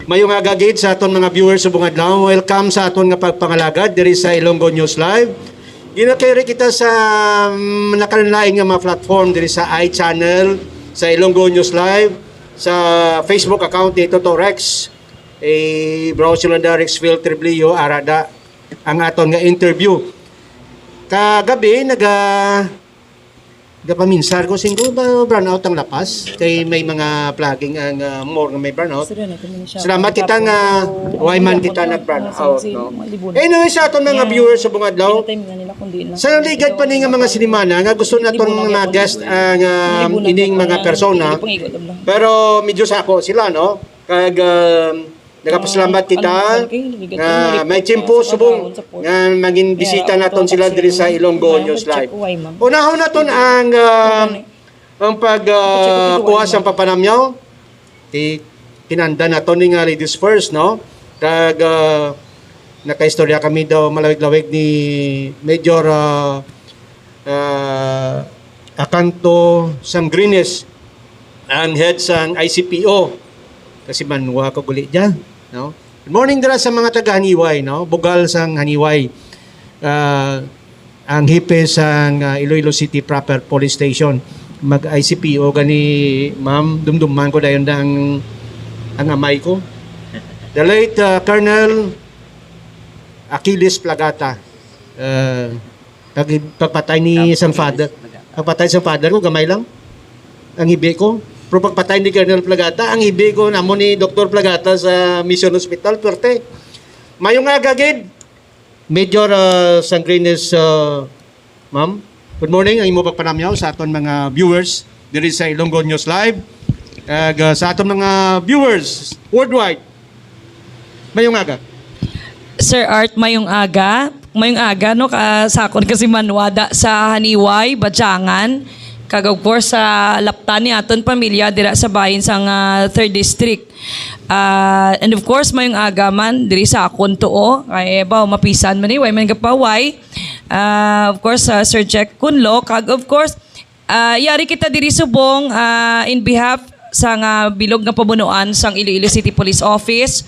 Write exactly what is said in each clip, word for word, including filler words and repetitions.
Mayong aga gid sa aton mga viewers subong adlaw. Welcome sa aton nga pagpangalagad diri sa Ilonggo News Live. Ginakiri kita sa, mm, nakalanlain nga mga platform diri sa iChannel, sa Ilonggo News Live, sa Facebook account ni Toto Rex. I-browse nyo lang da Rexville Triblio, ara da ang aton nga interview. Kagabi, naga, nagapaminsar ko, singko ba brownout ang lapas? Kay may mga vlogging ang, ah, more nga may brownout. Salamat kita nga way man kita nag-brownout, no? Anyway, sa aton mga viewers subong adlaw, sa ligad pa ni nga mga sinimana nga gusto naton nga ma-guest ang, um, ining mga persona, pero medyo sako sila, no? Kag, um, nagapasalamat kita nga may tiyempo subong nga mangin bisita naton sila diri sa Ilonggo News Live. Unahon naton ang, um, ang pag, uh, kuha sang papanamyaw. Ti kinanda naton ni nga ladies first, no? Kag, uh, nakaistorya kami daw malawig-lawig ni Major, uh, uh, Acanto Sangrines, ang head sang I C P O. Kasi manwa ko guli dyan, no? Good morning dira sa mga taga Haniway, no? Bugal sang Haniway. Ah, ang hepe sang, ah, Iloilo City Proper Police Station. Mag-I C P O gani, ma'am, dumduman ko dayon ang, ang amay ko. The late, ah, Colonel Achilles Plagata. Ah, pag-, pagpatay ni sang father. Pagpatay sang father ko, gamay lang ang hibi ko. Pero pagpatay ni Colonel Plagata, ang hibi ko namo ni Doktor Plagata sa Mission Hospital, perte. Mayong aga gid, Major, ah, Sangrines, ah, ma'am. Good morning, ang imo pagpanamyaw sa aton mga viewers diri sa Ilonggo News Live. Kag, ah, sa aton mga viewers worldwide, mayong aga. Sir Art, mayong aga. Mayong aga, no, ka, sa akon kasi manwada sa Haniway, Badyangan. Kag of course, sa laptan ni aton pamilya dira sa bahin sang, ah, third District. Ah, and of course, mayong aga man diri sa akon tuo. Kay, baw, mapisan man ni, way man gapaway. Ah, of course, ah, Sir Jack Kunlo. Kag of course, ah, yari kita diri subong, ah, in behalf sa nga bilog nga pamunuan sang Iloilo City Police Office,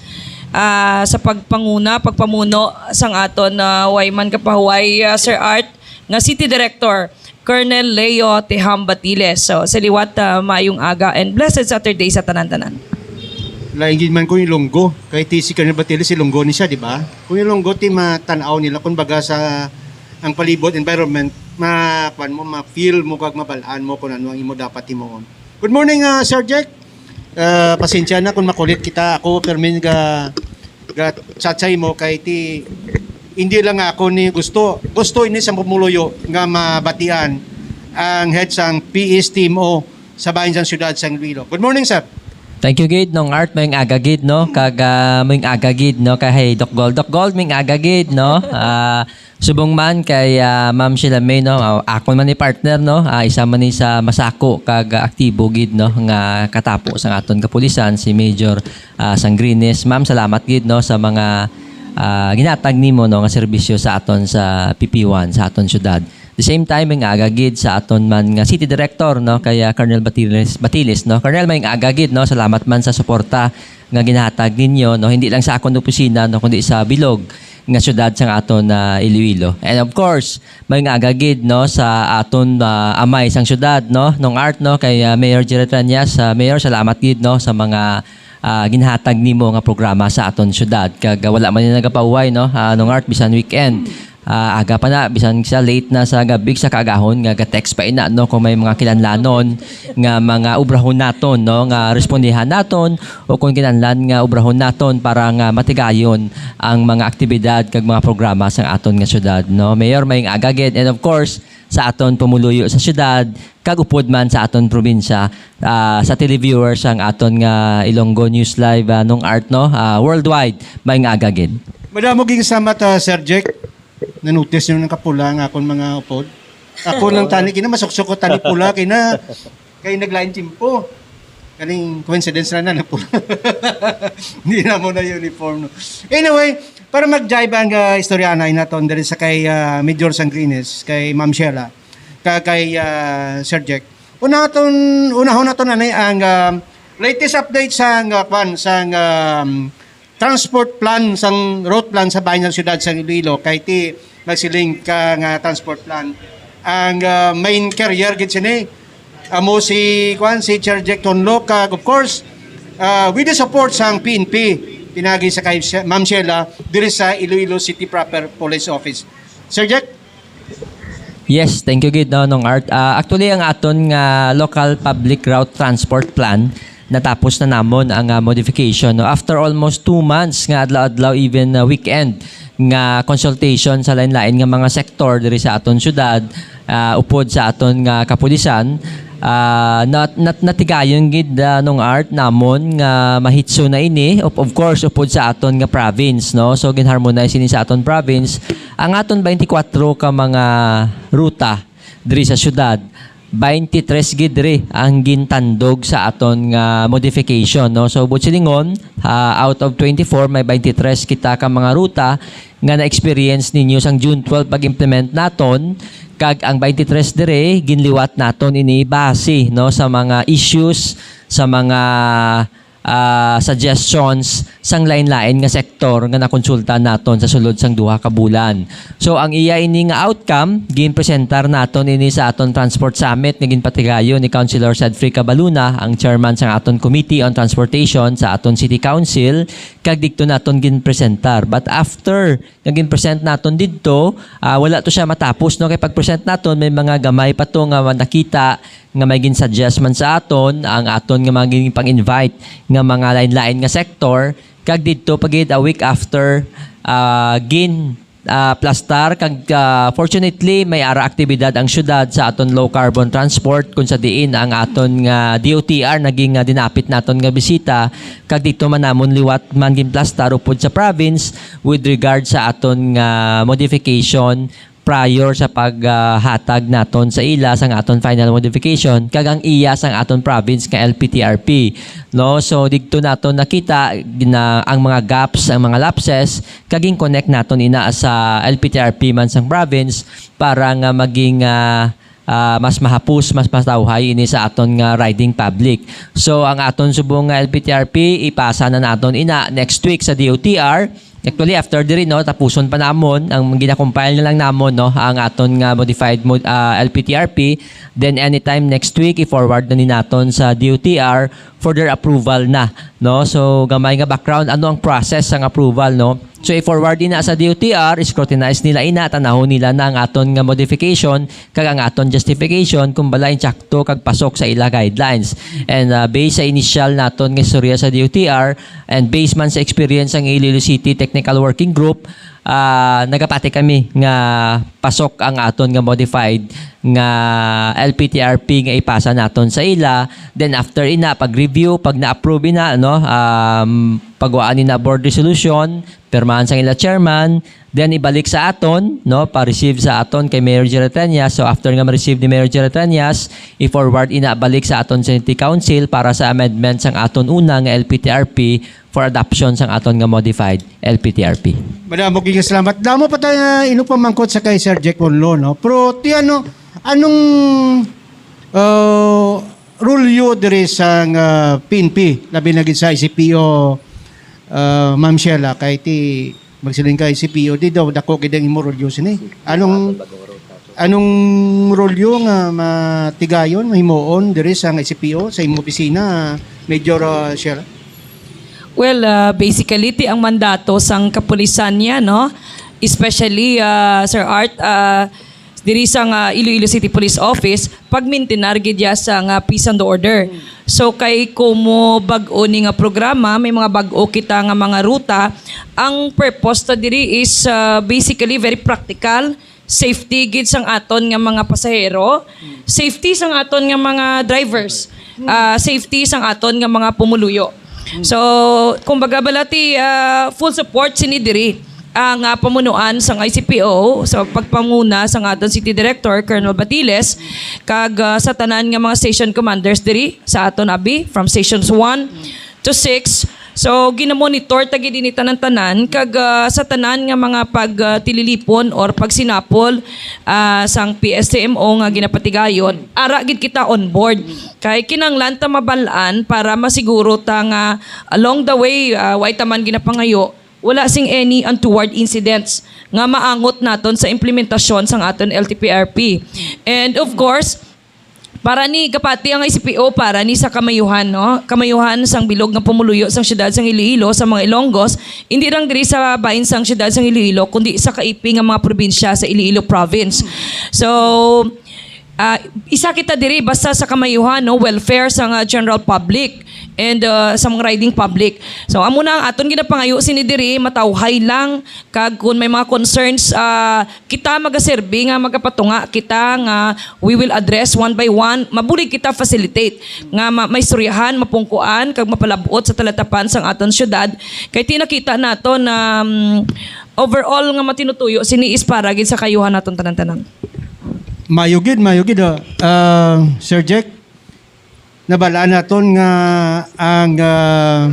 ah, sa pagpanguna, pagpamuno sang aton, ah, way man kapahuway, ah, Sir Art, nga City Director, Colonel Leo Teham Batiles. So, sa liwat, ah, maayong aga and blessed Saturday sa tanan-tanan. Lain gid man kung Ilonggo, kay ti si Colonel Batiles, Ilonggo ni siya, di ba? Kung Ilonggo, ti matan-aw nila, kung baga sa ang palibot, environment, ma-, kuwan mo, ma-feel mo, kag mabalaan mo kung ano ang imo dapat himuon. Good morning, ah, Sir Jack. Ah, pasensya na kung makulit kita. Ako, permin ga, ga chat sa imo kay ti, hindi lang ako ni gusto. Gusto ini sa pumuluyo nga mabatian ang head sang P S T M O sa bahin sang siyudad sang Iloilo. Good morning, sir. Thank you gid, Nong Art, mayong aga gid, no? Kag, ah, mayong aga gid, no? Kay Doc Gold, Doc Gold, mayong aga gid, no? Ah, subong man kay, ah, Ma'am Sheila May, no? Ah, ako man ni partner, no? Ah, isa man ni sa masako kag, ah, aktibo gid, no? Nga katapo sang aton kapulisan, si Major, ah, Sangrines. Ma'am, salamat gid, no? Sa mga, ah, ginatag nimo, no? Nga serbisyo sa aton sa P P one, sa aton syudad. The same time, mayong aga gid sa aton man nga City Director, no, kay, ah, Colonel Batiles, Batiles, no. Colonel, mayong aga gid, no. Salamat man sa suporta nga ginahatag ninyo, no, hindi lang sa akon opisina, no, kundi sa bilog nga syudad sang aton, ah, Iloilo. And of course, mayong aga gid, no, sa aton, ah, amay sang syudad, no, Nong Art, no, kay, ah, Mayor Jerry Treñas. Ah, Mayor, salamat gid, no, sa mga, ah, ginahatag nimo nga programa sa aton syudad. Kag, ah, wala man ni nagapauway, no, ah, Nong Art, bisan weekend. Ah, aga pa na, bisan sa late na sa gabi, sa kaagahon, nga ga-text pa ina, no, kung may mga kinahanglanon nga mga obrahon naton, no, nga respondihan naton, o kung kinahanglan nga obrahon naton para nga matigayon ang mga aktibidad kag mga programa sa aton nga syudad, no. Mayor, mayong aga gid, and of course, sa aton pumuluyo sa syudad, kag upod man sa aton probinsya, ah, sa televiewers ang aton nga Ilonggo News Live, ah, Nong Art, no, ah, worldwide, mayong aga gid. Madamo gid salamat, ah, Sir Jack. Na-notice nyo nang kapula ang akon mga upod. Ako lang tani, kina masuksok ko tani pula, kina, kay naglain timpo. Kaning coincidence na na, napula. Hindi na mo na uniform, no? Anyway, para mag-jive ang, ah, istorya na naton diri sa kay, ah, Major Sangrines, kay Ma'am Sheila, ka kay, ah, Sir Jack. Una naton, unahon naton ani ang, ah, Latest update sa nga, kwan, sa nga, um, transport plan, sang route plan sa bahin sang siyudad sa Iloilo, kay ti magsiling ka nga transport plan. Ang, uh, main carrier gid sini, amo si, kwan, si Sir Jack Tonlo, kag of course, uh, with the support sang P N P, pinagi sa kay Ma'am Sheila, diri sa Iloilo City proper Police Office. Sir Jack? Yes, thank you gid, no, Nong Art. Ah, actually, ang aton nga local public route transport plan, natapos na namon ang, ah, modification, no? After almost two months nga adlaw-adlaw, even, ah, weekend nga consultation sa lain-lain nga mga sektor diri sa aton syudad, ah, upod sa aton nga kapulisan, ah, nat-, nat-, natigayon gid, ah, Nong Art, namon nga mahitso na ini, of, of course, upod sa aton nga province, no? So, ginharmonize ini sa aton province. Ang aton twenty-four ka mga ruta diri sa syudad, twenty-three gid diri ang gintandog sa aton nga modification, no? So, buot silingon, ah, out of twenty-four, may twenty-three kita ka mga ruta nga na-experience ninyo sang June twelve pag-implement naton, kag ang twenty-three diri ginliwat naton ini base, no, sa mga issues, sa mga, ah, suggestions sang lain-lain nga sektor nga nakonsulta naton sa sulod sang duha ka bulan. So, ang iya ini nga outcome, ginpresentar naton ini sa aton Transport Summit nga ginpatigayon ni Councilor Cedric Cabaluna, ang chairman sang aton Committee on Transportation sa aton City Council, kag didto naton ginpresentar. But after nga ginpresent naton didto, ah, wala to siya matapos, no? Kay pag-present naton, may mga gamay pa to nga nakita nga may gin-suggest man sa aton ang aton nga mga gin-pang-invite nga mga lain-lain nga sektor, kag didto pa gid a week after, ah, gin, ah, plastar kag, ah, fortunately may ara aktibidad ang syudad sa aton low carbon transport, kung sa diin ang aton nga D O T R naging, ah, dinapit naton nga bisita, kag didto man namon liwat man ginplastar upod sa province with regard sa aton nga modification prior sa paghatag naton sa ila sang aton final modification kag ang iya sang aton province nga L P T R P, no? So, didto naton nakita na ang mga gaps, ang mga lapses, kag gin-connect naton ina sa L P T R P man sang province para nga maging, ah, ah, mas mahapos, mas matawhay ini sa aton nga riding public. So, ang aton subong nga L P T R P, ipasa na naton ina next week sa D O T R. Actually, after diri, no, tapuson pa namon, ang gina-compile na lang namon, no, ang aton nga modified mod-, ah, L P T R P. Then, anytime next week, i-forward na ni naton sa D O T R for their approval na, no. So, gamay nga background, ano ang process sang approval, no? So, i-forward ina sa D O T R, scrutinize nila ina, tanahon nila na ang aton nga modification kag ang aton justification kung bala insakto kag pasok sa ila guidelines. And, ah, based sa initial naton nga istorya sa D O T R and based man sa experience ang Iloilo City Technical Working Group, ah, nagapati kami nga pasok ang aton nga modified nga L P T R P nga ipasa naton sa ila. Then after ina, pag-review, pag na-approve ina, no, um, pagwaan ina board resolution, pirmahan sang ila chairman, then ibalik sa aton, no, pa-receive sa aton kay Mayor Jerry Treñas. So, after nga ma-receive ni Mayor Jerry Treñas, i-forward ina balik sa aton City Council para sa amendment sang aton una nga L P T R P for adoption sang aton nga modified L P T R P. Madamo gid nga salamat. Damo pa tayo nga inupamangkot sa kay Sir Jack Bonlo, no? Pero ti ano, anong, uh, role yo diri sa nga P N P, labi na gid sa I C P O, uh, Ma'am Sheila, kay ti magsiling ka I C P O, di daw dako gid ang imo role sini. Anong, anong role nga matigayon, mahimuon diri sa I C P O, sa imo opisina, Major, uh, Sheila? Well, uh, basically, ti ang mandato sang kapulisan niya, no? Especially, uh, Sir Art, uh, diri sa nga Iloilo City Police Office, pagmintinar gid ya sa nga peace and order. So, kay kumo bag-o ni nga programa, may mga bag-o kita nga mga ruta. Ang purpose ta diri is, uh, basically very practical, safety gid sang aton nga mga pasahero, safety sang aton nga mga drivers, ah, safety sang aton nga mga pumuluyo. So, kumbaga bala ti, ah, full support sini diri ang, ah, pamunuan sang I C P O sa pagpanguna sang aton City Director, Colonel Batiles, kag, ah, sa tanan nga mga station commanders diri sa aton abi, from stations one to six, So, ginamonitor ta gid ini tanan-tanan, kag, ah, sa tanan nga mga pagtililipon or pagsinapol, ah, sang P S T M O nga ginapatigayon, ara gid kita on board. Kay kinahanglan ta mabal-an para masiguro ta nga along the way, ah, way ta man ginapangayo, wala sing any untoward incidents nga maangot naton sa implementasyon sang aton L T P R P. And of course, para ni gapati ang I C P O para ni sa kamayuhan, no? Kamayuhan sang bilog nga pumuluyo sang siyudad sang Iloilo, sa mga Ilonggos, hindi lang diri sa bahin sang siyudad sang Iloilo, kundi sa kaipi nga mga probinsya sa Iloilo province. So, ah, isa kita diri basta sa kamayuhan, no, welfare sang, ah, general public and, ah, sa mga riding public. So, amo na ang aton ginapangayo sini diri, matawhay lang, kag kung may mga concerns, ah, kita magaserbi nga magapatunga kita nga we will address one by one, mabulig kita facilitate nga ma- maistoryahan, mapungkuan, kag mapalab-ot sa talatapan sang aton syudad. Kay ti nakita nato na, mm, overall nga matinutuyo sini is para gid sa kayuhan naton tanan-tanan. Mayo gid, mayo gid, ah. Ah, Sir Jack, nabalaan naton nga ang, ah,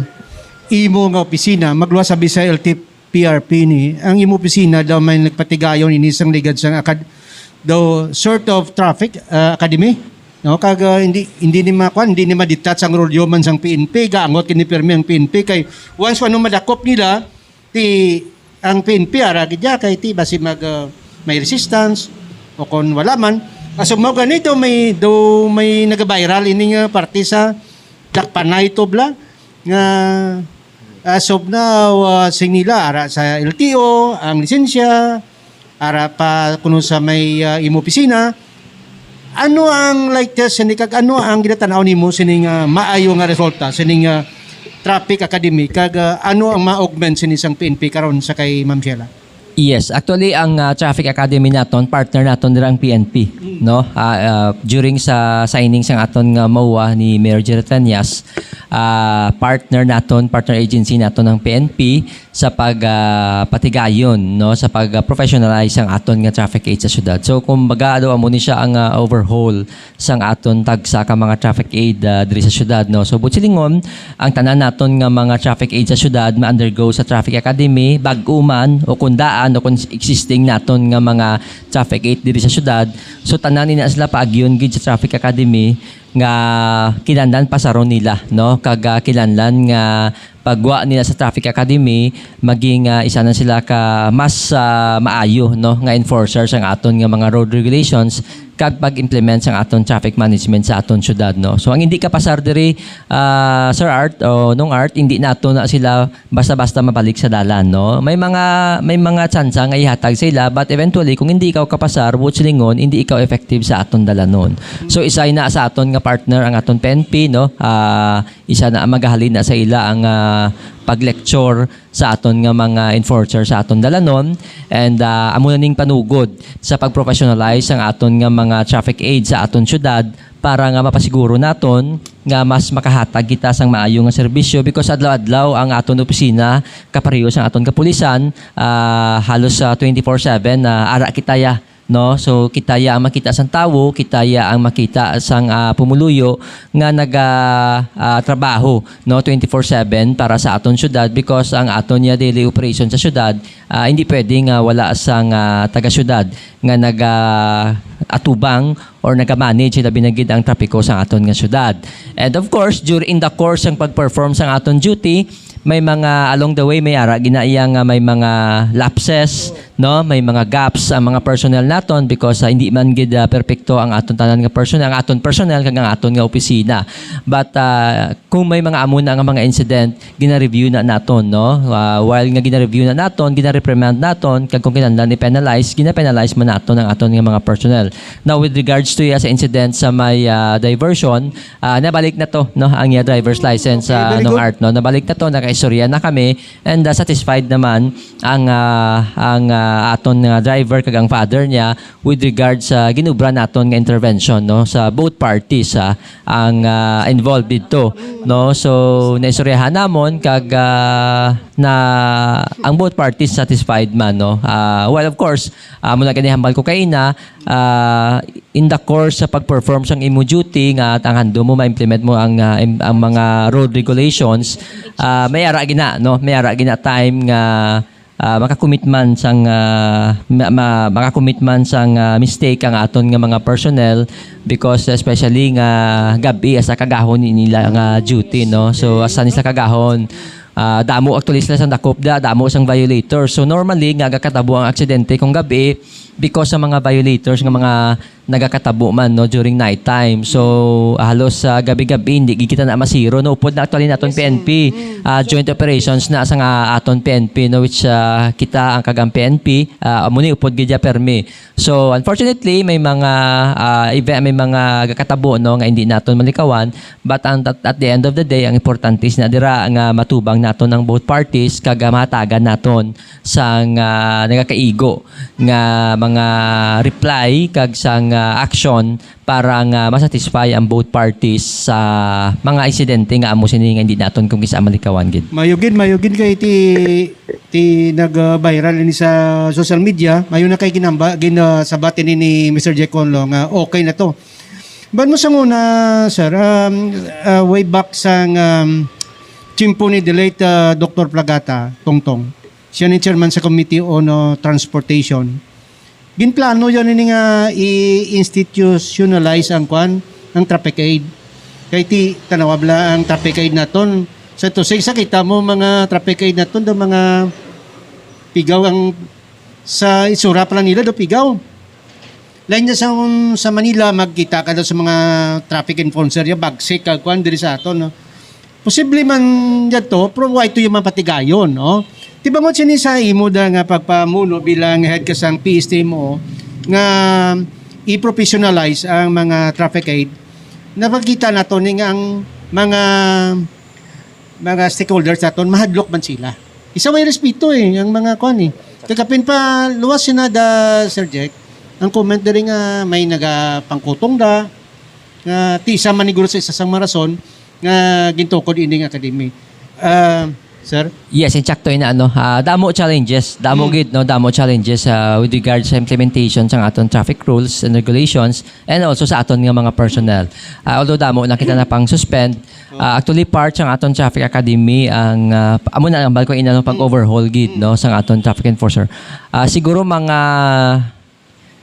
imo nga opisina, magluwas abi sa L T P R P ni, ang imo opisina daw may nagpatigayon ini sang ligad sang akad daw sort of traffic, ah, academy, no? Kag, ah, hindi, hindi ni makuan, hindi ni madetect sang rulyo man sang P N P, gaangot kini pirmi ang P N P kay once ano madakop nila, ti ang P N P ara gid ya kay ti basi mag, ah, may resistance o kon wala man. Aso mao gani daw may, daw may nagaviral ini nga parte sa Dakpanay, Tubla, nga aso na, ah, sing nila ara sa L T O ang lisensya, ara pa kuno sa may, ah, imo opisina. Ano ang latest sini kag ano ang ginatanaw nimo sini nga maayo nga resulta sini nga Traffic Academy kag, ah, ano ang ma-augment sini sang P N P karon sa kay Ma'am Sheila? Yes, actually ang ah, Traffic Academy naton, partner naton dira ang P N P, no? Ah, ah, during sa signing sang aton nga MOA ni Mayor Jerry Treñas, ah, partner naton, partner agency naton ang P N P sa pag ah, patigayon, no, sa pag ah, professionalize ang aton nga traffic aid sa syudad. So kumbaga daw amo ni siya ang ah, overhaul sang aton tagsa ka mga traffic aid ah, diri sa syudad, no. So buot silingon, ang tanan naton nga mga traffic aid sa syudad ma-undergo sa Traffic Academy, bag-o man o kung daan o kung existing naton nga mga traffic aid diri sa syudad. So tanan ina sila paagyon gid sa Traffic Academy nga kinahanglan pasaron nila, no, kag ah, kinahanglan nga pagwa nila sa Traffic Academy, maging ah, isa na sila ka mas ah, maayo, no, nga enforcer sang aton nga mga road regulations kag pag-implement sang aton traffic management sa aton syudad, no. So ang hindi kapasar diri, ah, Sir Art o Nong Art, hindi nato na sila basta-basta mabalik sa dalan, no. May mga may mga tsansa nga ihatag sa ila, but eventually kung hindi ikaw kapasar, buot silingon, hindi ikaw effective sa aton dalanon. So isa na sa aton nga partner ang aton P N P, no. Ah, isa na ang magahalin na sa ila ang ah, pag-lecture sa aton nga mga enforcer sa aton dalanon, and ah, amo na ning panugod sa pag-professionalize sang aton nga mga traffic aid sa aton syudad para nga mapasiguro naton nga mas makahatag kita sang maayo nga serbisyo, because adlaw-adlaw ang aton opisina kapareho sang aton kapulisan, ah, halos sa twenty-four seven na ara kita ya, no? So kita ya ang makita sang tawo, kita ya ang makita sang ah, pumuluyo nga naga ah, trabaho, no, twenty-four seven para sa aton syudad, because ang aton ya daily operation sa syudad ah, hindi pwede nga wala sang ah, taga-syudad nga naga atubang or naga-manage, labi na gid ang trapiko sa aton nga syudad. And of course, during the course sang pag-perform sang aton duty, may mga along the way may ara gid na iya nga may mga lapses, no, may mga gaps ang mga personnel naton, because ah, hindi man gid ah, perpekto ang aton tanan nga personnel, ang aton personnel kag ang aton nga opisina. But ah, kung may mga amo na nga mga incident, gina-review na naton, no? Ah, while nga gina-review na naton, gina-reprimand naton, kag kung kinahanglan i-penalize, gina-penalize man naton ang aton nga mga personnel. Now, with regards to ya sa incident sa may ah, diversion, ah, nabalik na to, no, ang iya driver's license sa Okay, very Nong good. Art, no? Nabalik na to, nakaistorya na kami, and ah, satisfied naman ang ah, ang ah, ah, aton nga driver kag ang father niya with regard sa ginobra naton nga intervention, no, sa both parties, ah, ang, ah, involved dito, no. So naistoryahan namon kag, ah, na ang both parties satisfied man, no. Ah, well, of course, amo na gani hambal ko kaina, ah, in the course sa pag-perform sang imo duty nga at ang handom mo ma-implement mo ang, ah, im- ang mga road regulations, ah, may ara gina, no, may ara gina time nga, ah, makakommit man sang, ah, ma- ma- makakommit man sang, ah, mistake ang aton nga mga personnel, because especially nga gab-i asa kagahon ni nila nga duty, no. So asa ni sila kagahon, ah, damo actually sila sang dakop da, damo sang violator. So normally nga gakatabo ang aksidente kung gab-i because sa mga violators nga mga nagakatabo man, no, during night time. So halos sa gabi-gabi hindi gid kita na masiro, no. Upod na actually naton P N P, ah, joint operations na sa nga aton P N P, no, which, ah, kita ang kagang P N P, ah, amo ni upod gid ya permi. So unfortunately may mga, ah, event, may mga gakatabo, no, nga hindi naton malikawan, but ang, at, at the end of the day ang importante na dira nga matubang naton ang both parties kag, ah, mahatagan naton sang, ah, nagakaigo nga mga reply kag sang, ah, action para nga masatisfy ang both parties sa mga insidente nga amo sini nga hindi naton kung kisa malikawan gid. Mayo gid, mayo gid kay ti ti nag-viral ini sa social media, mayo na kay ginamba gin, ah, sabat ini ni Mister Jack Conlo nga okay na to. Ban mo sa una, sir, um, ah, way back sang, um, tiyempo ni the late, ah, Doctor Plagata, Tongtong. Siya ni chairman sa Committee on, ah, Transportation. Ginplano yan ini nga i-institutionalize ang kwan, ang traffic aid. Kay ti tanawa bala ang traffic aid naton. Sa tusig sa kita mo mga traffic aid naton do mga pigaw ang sa itsura pa lang nila do pigaw. Lain na sa, sa Manila, magkita ka daw sa mga traffic enforcer ya bagsik kag kwan diri sa aton, no? Posible man yadto, pero why to yung mapatigayon, no? Tibangon sini sa imo da nga pagpamuno bilang head ka sang P S T M O nga i-professionalize ang mga traffic aid. Napakita nato ni nga ang mga mga stakeholders naton mahadlok man sila. Isa way respeto eh ang mga kwan eh. Kay kapin pa luwas sina da, Sir Jack, ang comment diri nga may nagapangkutong da nga ti isa man niguro sa isa sang mga rason nga gintukod ining academy. Ah, sir? Yes, insakto ina, ano. Ah, damo challenges, damo Mm. gid, no, damo challenges, ah, with regards sa implementation sang aton traffic rules and regulations and also sa aton nga mga personnel. Ah, although damo na kita na pang suspend, ah, actually part sang aton traffic academy ang, ah, amo na ang balko ina, no, pag-overhaul gid, no, sang aton traffic enforcer. Ah, siguro mga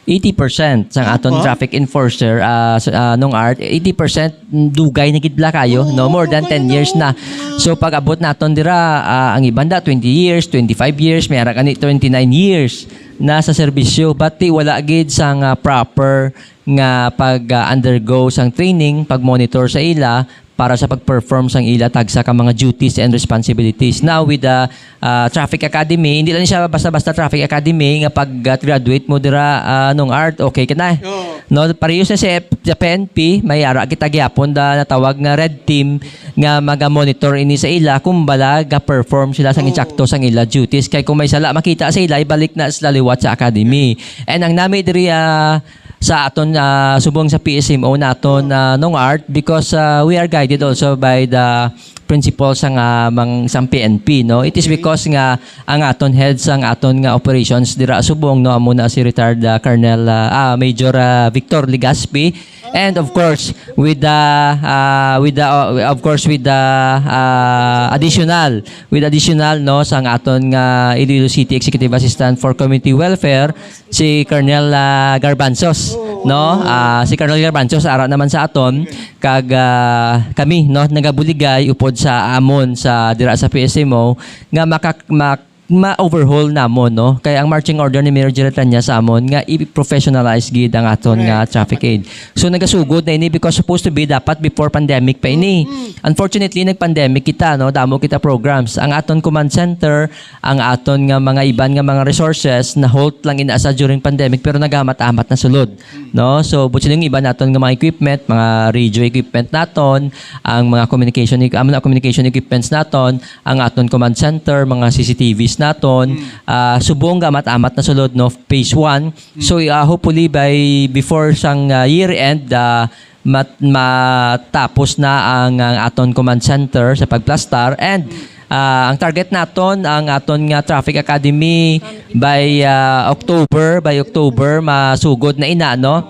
eighty percent sang aton Opo. traffic enforcer, ah, sa, ah, nung art, eighty percent dugay na gid bala kayo, no? Oo, More than dugay ten na years daw. na. So, pag abot naton dira, ah, ang iban da twenty years, twenty-five years, may ara gani twenty-nine years na sa serbisyo. But ti wala gid sang, ah, proper nga pag-undergo sang training, pag-monitor sa ila para sa pag-perform sang ila tagsa ka mga duties and responsibilities. Now, with the, ah, Traffic Academy, hindi lang siya basta-basta Traffic Academy nga pag, ah, graduate mo dira, ah, nung art, okay ka na. Oo. No, pareho sa, sa P N P, may ara kita gyapon da natawag nga red team nga maga-monitor ini sa ila kung bala ga-perform sila sang Oo. insakto sang ila duties. Kay kung may sala makita sa ila, ibalik na sila liwat sa academy. And ang nami diri, ah, sa aton, ah, subong sa P S M O naton, ah, nung art, because, ah, we are guided also by the principles sang, ah, mang, sang P N P, no? It is because nga ang aton head sang aton nga operations dira subong, no, amo na si retired, ah, Colonel, ah, ah, Major, ah, Victor Legaspi. And of course, with the, ah, with the, uh, of course, with the, ah, additional, with additional, no, sang aton nga Iloilo City Executive Assistant for Community Welfare, si Colonel, ah, Garbanzos, no? Ah, si Colonel Garbanzos ara naman sa aton kag, ah, kami, no, nagabuligay upod sa amon sa dira sa P S M O nga maka-, mak-, ma-overhaul namon, no? Kay ang marching order ni Mayor Jerry Tanya sa amon nga i-professionalize gid ang aton nga Correct. traffic aid. So nagasugod na ini because supposed to be dapat before pandemic pa ini. Mm. Unfortunately, nag-pandemic kita, no? Damo kita programs. Ang aton command center, ang aton nga mga iban nga mga resources na halt lang ina sa during pandemic pero nagamat-amat na sulod, no? So buot siling iban naton nga mga equipment, mga radio equipment naton, ang mga communication eq-, ang mga communication equipments naton, ang aton command center, mga C C T Vs naton, ah, subong ga amat-amat na sulod, no, phase one. So, ah, hopefully by before sang, ah, year end, ah, mat-, matapos na ang, ang aton command center sa pagplastar. And, ah, ang target naton, ang aton nga traffic academy by, ah, October, by October, masugod na ina, no?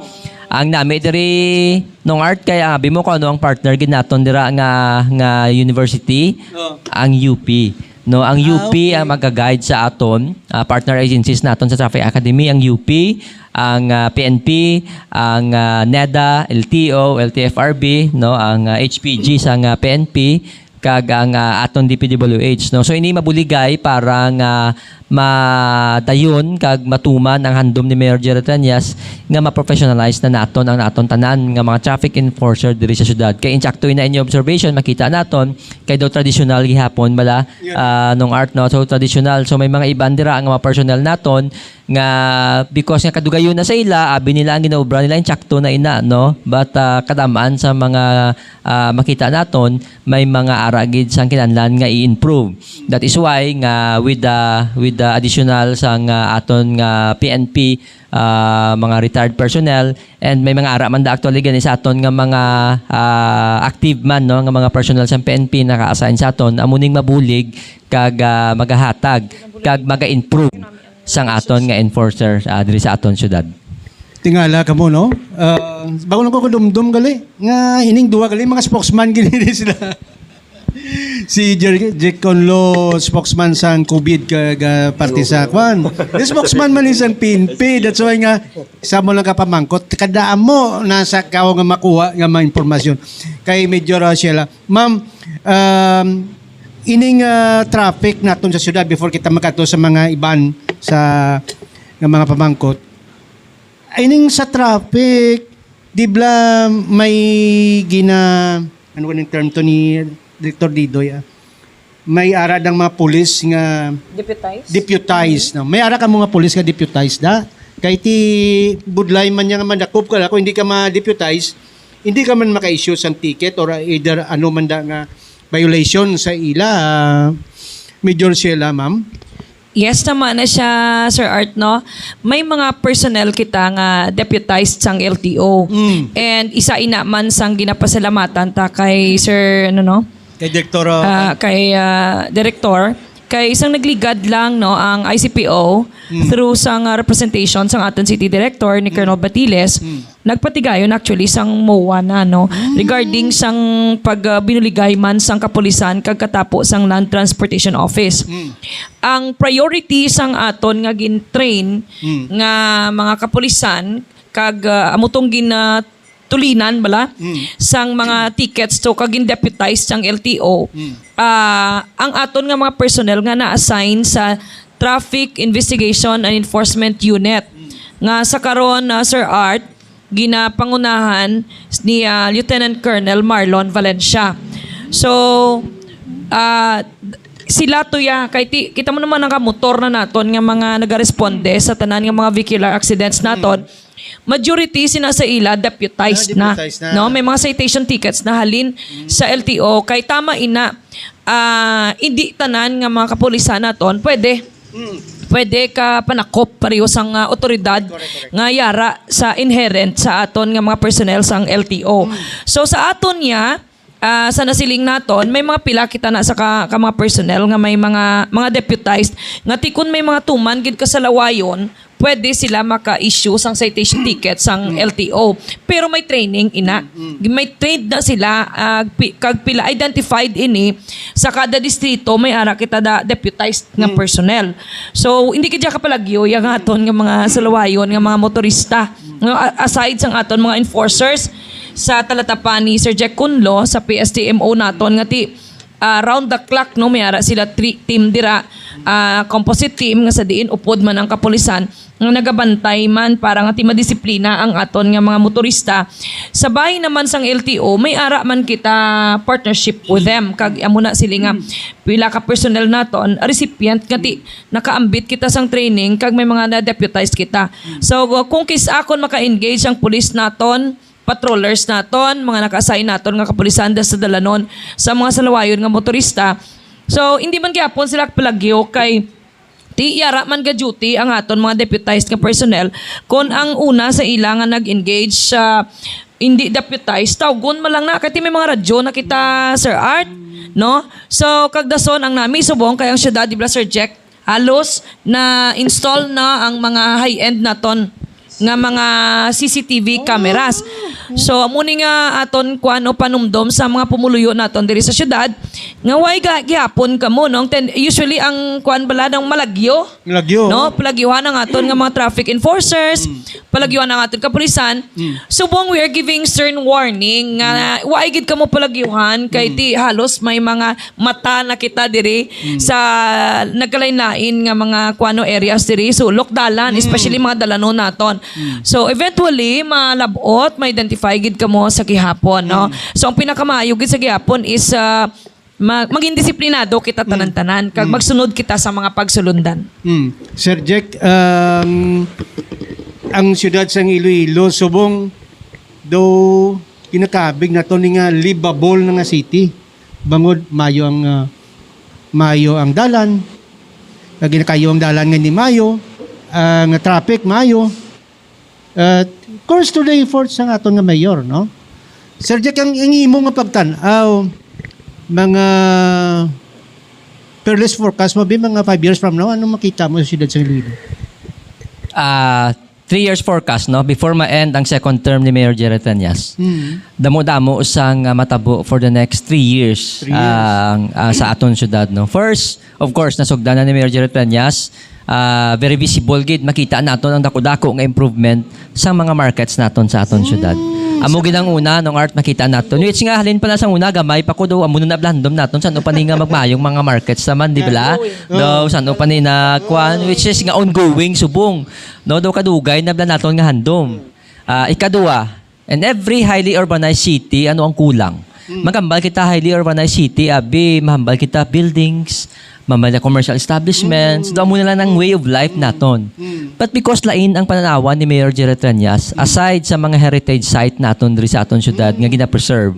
Ang nami diri, Nong Art, kay abi mo kung ano ang partner gid naton dira nga, nga university, ang U P. No, ang U P ang maga-guide sa aton, ah, partner agencies naton sa Traffic Academy, ang U P, ang, ah, P N P, ang, ah, neda, L T O, L T F R B, no, ang, ah, H P G sa nga P N P, kag ang, ah, aton D P W H, no. So, ini mabuligay para nga madayon kag matuman ang handom ni Mayor Jerry Treñas nga ma-professionalize na naton ang aton tanan nga mga traffic enforcer diri sa syudad. Kay insakto na inyo observation, makita naton kay daw tradisyonal gihapon bala, ah, Nong Art, no? So, tradisyonal. So, may mga iban dira nga mga personnel naton nga because nga kadugayon na sa ila, abi nila ang ginaobra nila, insakto na ina, no? But, ah, kadaman sa mga, ah, makita naton, may mga ara gid sang kinahanglan nga i-improve. That is why nga with the, with the additional sang, ah, aton nga P N P, ah, mga retired personnel, and may mga ara man da actually gani sa aton nga mga, ah, active man, no, nga mga personnel sa P N P naka-assign sa aton, amo ning mabulig kag, ah, magahatag kag maga-improve sang aton nga enforcer, ah, diri sa aton syudad. Tingala kamo, no? Ah, bag-o lang ko kadumdom gali nga ining duha gali mga spokesman gid sila. Si Jer-, Jack Conlo, spokesman sang COVID ka, ka parte sa kwan. Di spokesman man ni sang P N P. That's why nga, sa mo lang kapamangkot, kada amo na sa kao nga makuha nga mga impormasyon. Kay Major Rochelle, ma'am, um, ining, ah, traffic naton sa syudad before kita magkadto sa mga iban sa nga mga pamangkot. Ining sa traffic, di bala may gina-, ano, anong term to ni Director Didoy, ah? May ara dang mga pulis nga Deputized? Deputized, no? May ara ka mga pulis nga deputized, da? Kay ti budlay man niya nga mandakop ka, kung hindi ka ma-deputize, hindi ka man maka-issue sang ticket or either ano man da nga violation sa ila, ah, Major Sheila, ma'am? Yes, tama na siya, Sir Art, no? May mga personnel kita nga deputized sang L T O. Mm. And isa ina man sang ginapasalamatan ta kay Sir, ano, no? Kay Direktor, uh, Ah, kay, ah, Director, kay isang nagligad lang, no, ang I C P O Mm. through sang, ah, representation sang aton City Director ni Colonel Mm. Batiles. Mm. Nagpatigayon actually sang MOA na, no, Mm. regarding sang pag, ah, binuligay man sang kapulisan kag katapo sang Land Transportation Office. Mm. Ang priority sang aton nga gin-train Mm. nga mga kapulisan kag, ah, amo tong gin, ah, tulinan bala Mm. sang mga tickets to kag gin-deputize sang L T O. Mm. Ah, ang aton nga mga personnel nga na-assign sa Traffic Investigation and Enforcement Unit Mm. nga sa karon, ah, Sir Art, ginapangunahan ni, ah, Lieutenant Colonel Marlon Valencia. So, ah, sila to ya, kay ti-, kita mo naman ang kamotor na naton nga mga nagaresponde sa tanan nga mga vehicular accidents naton. Majority sina sa ila deputized Ah, na, deputized na. No? May mga citation tickets na halin sa L T O. Kay tama ina, ah, hindi tanan nga mga kapulisan naton pwede Mm. pwede ka panakop pareho sang, ah, otoridad Correct, correct. nga yara sa inherent sa aton nga mga personnel sang L T O. Mm. So, sa aton niya, ah, sa nasiling naton, may mga pila kita na sa ka, ka mga personnel nga may mga, mga deputized nga ti kun may mga tuman gid ka sa lawayon, pwede sila maka-issue sang citation ticket sang Mm. L T O. Pero may training ina. Mm, mm. May trained na sila, ah, pi-, kag pila identified ini sa kada distrito, may ara kita da deputized nga Mm. personnel. So, hindi ka dyan kapalagyo yung aton nga mga sulawayon, nga mga motorista. No, a-, aside sang aton mga enforcers, sa talatapan ni Sir Jack Kunlo, sa P S T M O naton, nga ti, ah, round the clock, no, may ara sila three team dira, ah, composite team, nga sa diin upod man ang kapulisan, nga nagabantay man para nga ti madisiplina ang aton nga mga motorista. Sa bahin naman sang L T O, may ara man kita partnership with them. Kag amo na sila nga pila ka personnel naton, recipient nga ti nakaambit kita sang training kag may mga na-deputized kita. So, kung kis akon maka-engage ang pulis naton, patrollers naton, mga naka-assign naton nga kapulisan da sa dalanon sa mga salawayon nga motorista. So, hindi man gyapon sila palagyo kay Ti yara man ga-duty ang aton mga deputized nga personnel, kon ang una sa ila nga nag-engage sa hindi deputized, tawgon man lang na. Kay ti may mga radyo na kita, Sir Art, no? So, kag dason ang nami subong kay ang syudad, di ba, Sir Jack? Halos na-install na ang mga high-end naton nga mga C C T V cameras. So, amo ni nga aton kuan o panumdom sa mga pumuluyo naton diri sa syudad nga way ga gihapon kamo, no? Ten, usually ang kuan bala nang malagyo, Lagyo. No, palagyuhan ang aton nga mga traffic enforcers, palagyuhan ang aton kapulisan. Subong we are giving stern warning nga way gid kamo palagyuhan kay ti halos may mga mata na kita diri sa nagkalain-lain nga mga kuano areas diri, sulok dalan, especially mga dalanon naton. So eventually malab-ot, ma-identify gid kamo sa gihapon, no? So ang pinakamaayo gid sa gihapon is ah, ma- maging disiplinado kita tanan-tanan kag magsunod kita sa mga pagsulundan. Hmm. Sir Jack, um, ang siyudad sang Iloilo subong do kinakabig nato ni nga livable na nga city. Bangod mayo ang ah, mayo ang dalan. Lagi na kayo ang dalan nga ni mayo, ang traffic mayo. Uh, course to the efforts sang aton nga mayor, no? Sir Jack, ang, ang imo nga pagtan-aw, mga peerless forecast mo, bi, mga five years from now, ano makita mo sa siyudad sa Iloilo? Ah, three years forecast, no? Before ma-end ang second term ni Mayor Jerry Treñas. Damo-damo sang ah, matabo for the next three years, Three years. ah, ang, ah, sa aton syudad, no? First, of course, nasugdan na ni Mayor Jerry Treñas, ah, very visible gid, makita naton ang dako-dako nga improvement sa mga markets naton sa aton syudad. Amo gid ang una, nung art makita naton. Which nga, halin pa na sa una, gamay pa ko do, amo na nablandom naton, saan pa ni nga magmayong mga markets naman, di ba? Do, saan pa ni na, kwan, which is nga ongoing, subong. No, do kadugay na bala naton nga handom. Ah, ikaduha, in every highly urbanized city, ano ang kulang? Magambal kita highly urbanized city, abi, mahambal kita buildings, mahambal na commercial establishments, do amo na lang ang way of life naton. But because lain ang pananawan ni Mayor Jerry Treñas, aside sa mga heritage site naton diri sa aton syudad nga gina-preserve,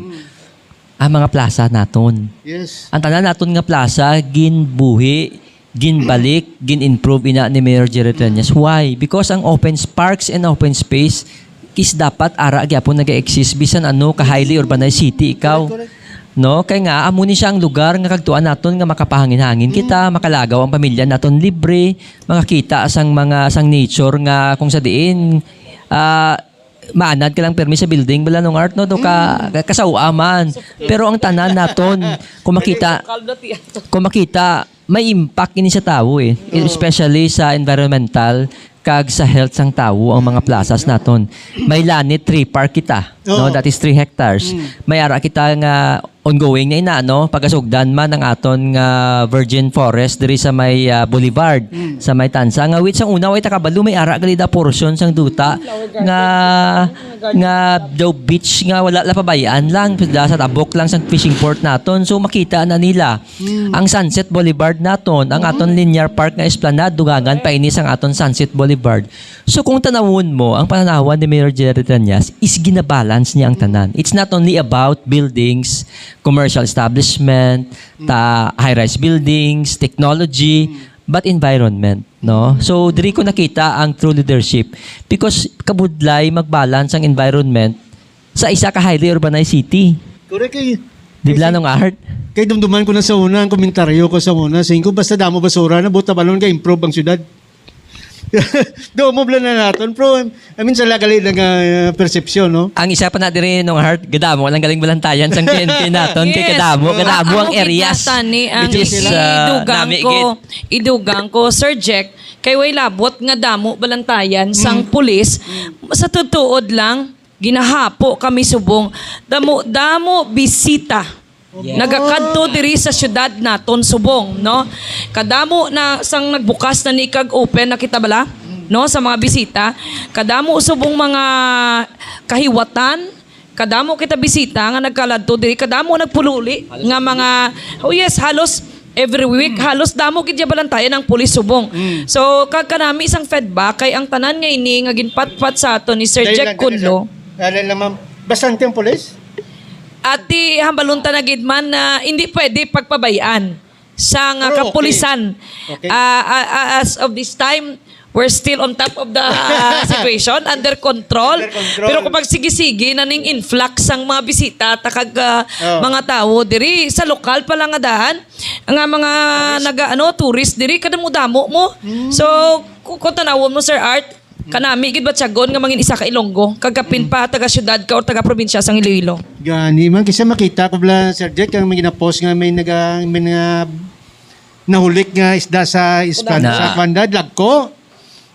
ang mga plaza naton. Yes. Ang tanan naton nga plaza ginbuhi, ginbalik, gin-improve ina ni Mayor Jerry Treñas. Why? Because ang open s- parks and open space is dapat ara gyapon nag-exist bisan ano ka highly urbanized city ikaw. No, kay nga amo ni siya ang lugar nga kagtuan naton nga makapahangin-hangin kita, makalagaw ang pamilya naton libre, makakita sang mga sang nature nga kung sa diin ah, maanad ka lang permi sa building bala nung art no do ka ka- kasawa man. Pero ang tanan naton kung makita kung makita may impact ini sa tawo eh, especially sa environmental kag sa health sang tawo ang mga plazas naton. May lanit tree park kita, no? Oo. That is three hectares. May ara kita nga ongoing na ina, no? Pagasugdan man ang aton nga virgin forest diri sa may ah, Boulevard, sa may Tansa. Nga wait sang una, way takabalo, may ara gali da portion sang duta nga nga daw beach nga wala la pabayaan lang da sa tabok lang sang fishing port naton, so makita na nila ang Sunset Boulevard naton, ang aton linear park nga esplanade, dugangan pa ini sang aton Sunset Boulevard. So kung tanawon mo ang pananawan ni Mayor Jerry Treñas, is ginabalance niya ang tanan. It's not only about buildings, commercial establishment, ta high-rise buildings, technology, but environment, no? So diri ko nakita ang true leadership because kabudlay magbalance ang environment sa isa ka highly urbanized city. Correct kay Di ba, Nong Art? Kay dumduman ko na sa una ang komentaryo ko sa una, singko basta damo basura na buta balon ka improve ang syudad. Do mo bala na naton, bro. I mean, sa lagali na nga uh, perception, no? Ang isa pa na diri, Nong Art, gadamo lang galing balantayan sang P N P naton kay Yes. kadamo, kadamo ang Amo gid areas nata ni ang which is uh, idugang nami ko, gid. Idugang ko, Sir Jack, kay way labot nga damo balantayan sang pulis. Sa tutuod lang, ginahapo kami subong. Damo-damo bisita. Nagakadto diri sa syudad naton subong, no? Kadamo na sang nagbukas na ni kag open na kita bala, no, sa mga bisita. Kadamo subong mga kahiwatan, kadamo kita bisita nga nagkaladto diri, kadamo nagpululi nga mga, oh yes, halos every week, halos damo gid ya balantayan ang pulis subong. So kag kanami isang feedback kay ang tanan nga ini nga ginpatpat sa aton ni Sir Dahil Jack lang, Cunlo. Dahil lang, ma'am. Bastante ang pulis? Ati hambalon ta na gid man na hindi pwede pagpabayaan. sang, ah, Pero okay. kapulisan. Okay. Ah, ah, ah, as of this time, we're still on top of the, ah, situation, under control. Under control. Pero kapag sige-sige na ning influx sang mga bisita, ta kag, ah, Oh. mga tawo diri sa lokal pa lang nga dahan, nga mga naga, ano, tourist diri, kadamo-damo mo. Hmm. So, ku-, kung tanawon mo, Sir Art, kanami gid batyagon nga mangin isa ka Ilonggo, kag kapin pa taga syudad ka or taga probinsya sang Iloilo. Gani man, kisa makita ko bala, Sir Jack, ang may ginapost nga may naga-, may nga nahulik nga isda sa ispan-, Na. sa Kwan Dad, Lagko.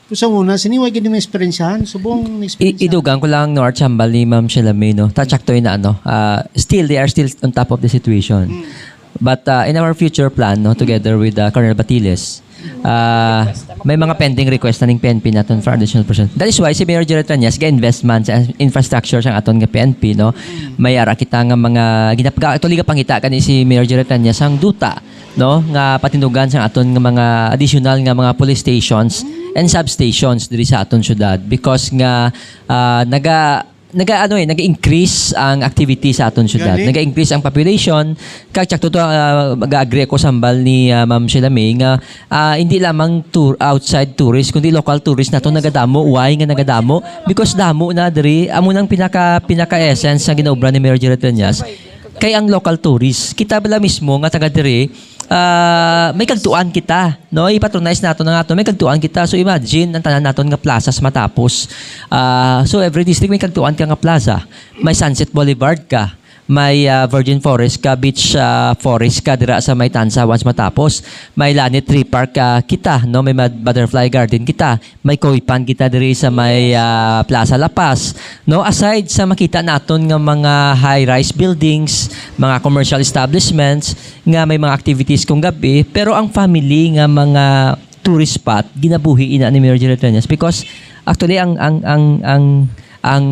Kung sa una, sini, wa gid may eksperyensyahan. Subong may I-, eksperyensyahan. Idugang ko lang, no, Art, sa hambal ni Ma'am Shelame, no? Ta, tsakto yun na, ano, ah, still, they are still on top of the situation. Mm. But, ah, in our future plan, no, together with, ah, Colonel Batiles, ah, may mga pending request na ning P N P naton for additional person. That is why si Mayor Jerry Treñas ga-invest man sa infrastructure sang aton nga P N P, no? May ara kita nga mga ginapga-, actually, gapangita kani si Mayor Jerry Treñas ang duta, no, nga patindugan sang aton nga mga additional nga mga police stations and substations diri sa aton syudad, because nga, ah, naga-, naga-, ano, eh, naga-increase ang activity sa aton syudad. Gani. Naga-increase ang population. Kag tsakto to, ah, mag-agree ako sa hambal ni, ah, Ma'am Sheila May nga, ah, hindi lamang tour, outside tourist, kundi local tourist nato nagadamo. Why nga nagadamo? Because damo na diri. Amo nang pinaka, pinaka-essence nga ginaobra ni Mayor Jerry Treñas. Kay ang local tourist, kita bala mismo nga taga diri, ah, may kagtuan kita, no? I-patronize nato na nga to, may kagtuan kita. So, imagine, ang tanan naton nga plazas matapos. Ah, so, every district may kagtuan ka nga plaza. May Sunset Boulevard ka, may, ah, Virgin Forest ka, Beach, ah, Forest ka dira sa may Tanza once matapos. May Lani Tree Park, ah, kita, no? May mad-, Butterfly Garden kita. May Koipan kita diri sa may, ah, Plaza La Paz, no? Aside sa makita naton nga mga high-rise buildings, mga commercial establishments nga may mga activities kung gabi, pero ang family nga mga tourist spot, ginabuhi ina ni Mayor Jerry Treñas, because actually ang, ang, ang, ang, ang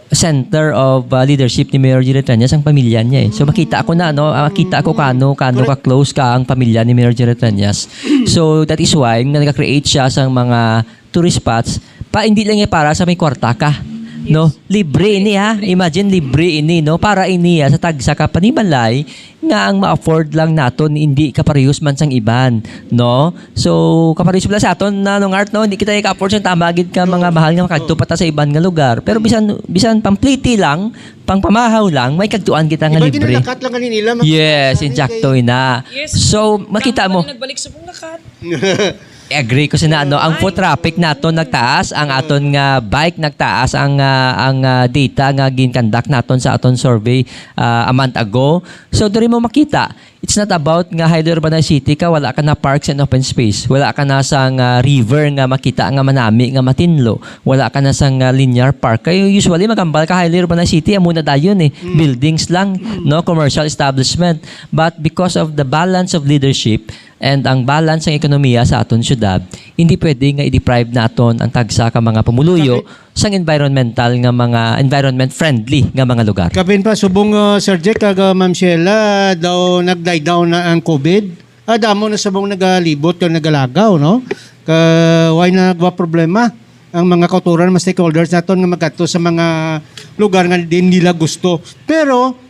center of, ah, leadership ni Mayor Jerry Treñas ang pamilya niya, eh. So, makita ko na, no? Ah, makita ko kano, kano ka close ka ang pamilya ni Mayor Jerry Treñas. So, that is why nga nag-create siya sang mga tourist spots pa, hindi lang niya para sa may kwarta ka, no? Libre ini, ha? Imagine, libre ini, no? Para ini, ha, sa tagsa ka panimalay nga ang ma-afford lang naton, hindi kaparehos man sang iban, no? So, kaparehos pala sa aton na, nung Art, no? Hindi kita ka-afford sang tama gid ka mga mahal nga makadto pa ta sa iban nga lugar. Pero bisan, bisan pampliti lang, pangpamahaw lang, may kagtuan kita nga Iba libre. Ginalakat lang kanila, mga Yes, kay insakto ina. Yes. So, makita Tama mo. na nagbalik sa Bulacan. I agree ko sina, ano, ang foot traffic naton nagtaas, ang aton nga bike nagtaas, ang, ah, ang, ah, data nga gin-conduct naton sa aton survey, ah, a month ago. So, diri mo makita, it's not about nga highly urbanized city ka, wala ka na parks and open space, wala ka na sang, ah, river nga makita nga manami nga matinlo, wala ka na sang, ah, linear park. Kay usually, magambal ka highly urbanized city, amo na dayon, eh, buildings lang, no, commercial establishment. But because of the balance of leadership, and ang balance sang ekonomiya sa aton syudad, hindi pwede nga i-deprive naton ang tagsa ka mga pumuluyo Kapin- sang environmental nga mga, environment friendly nga mga lugar. Kapin pa, subong, uh, Sir Jack, kag, uh, Ma'am Sheila, daw nag-die down na ang COVID. Ah, damo na subong nagalibot kag nagalagaw, no? Ka, why na nagwa problema ang mga kauturan, mga stakeholders naton nga magkadto sa mga lugar nga din nila gusto. Pero,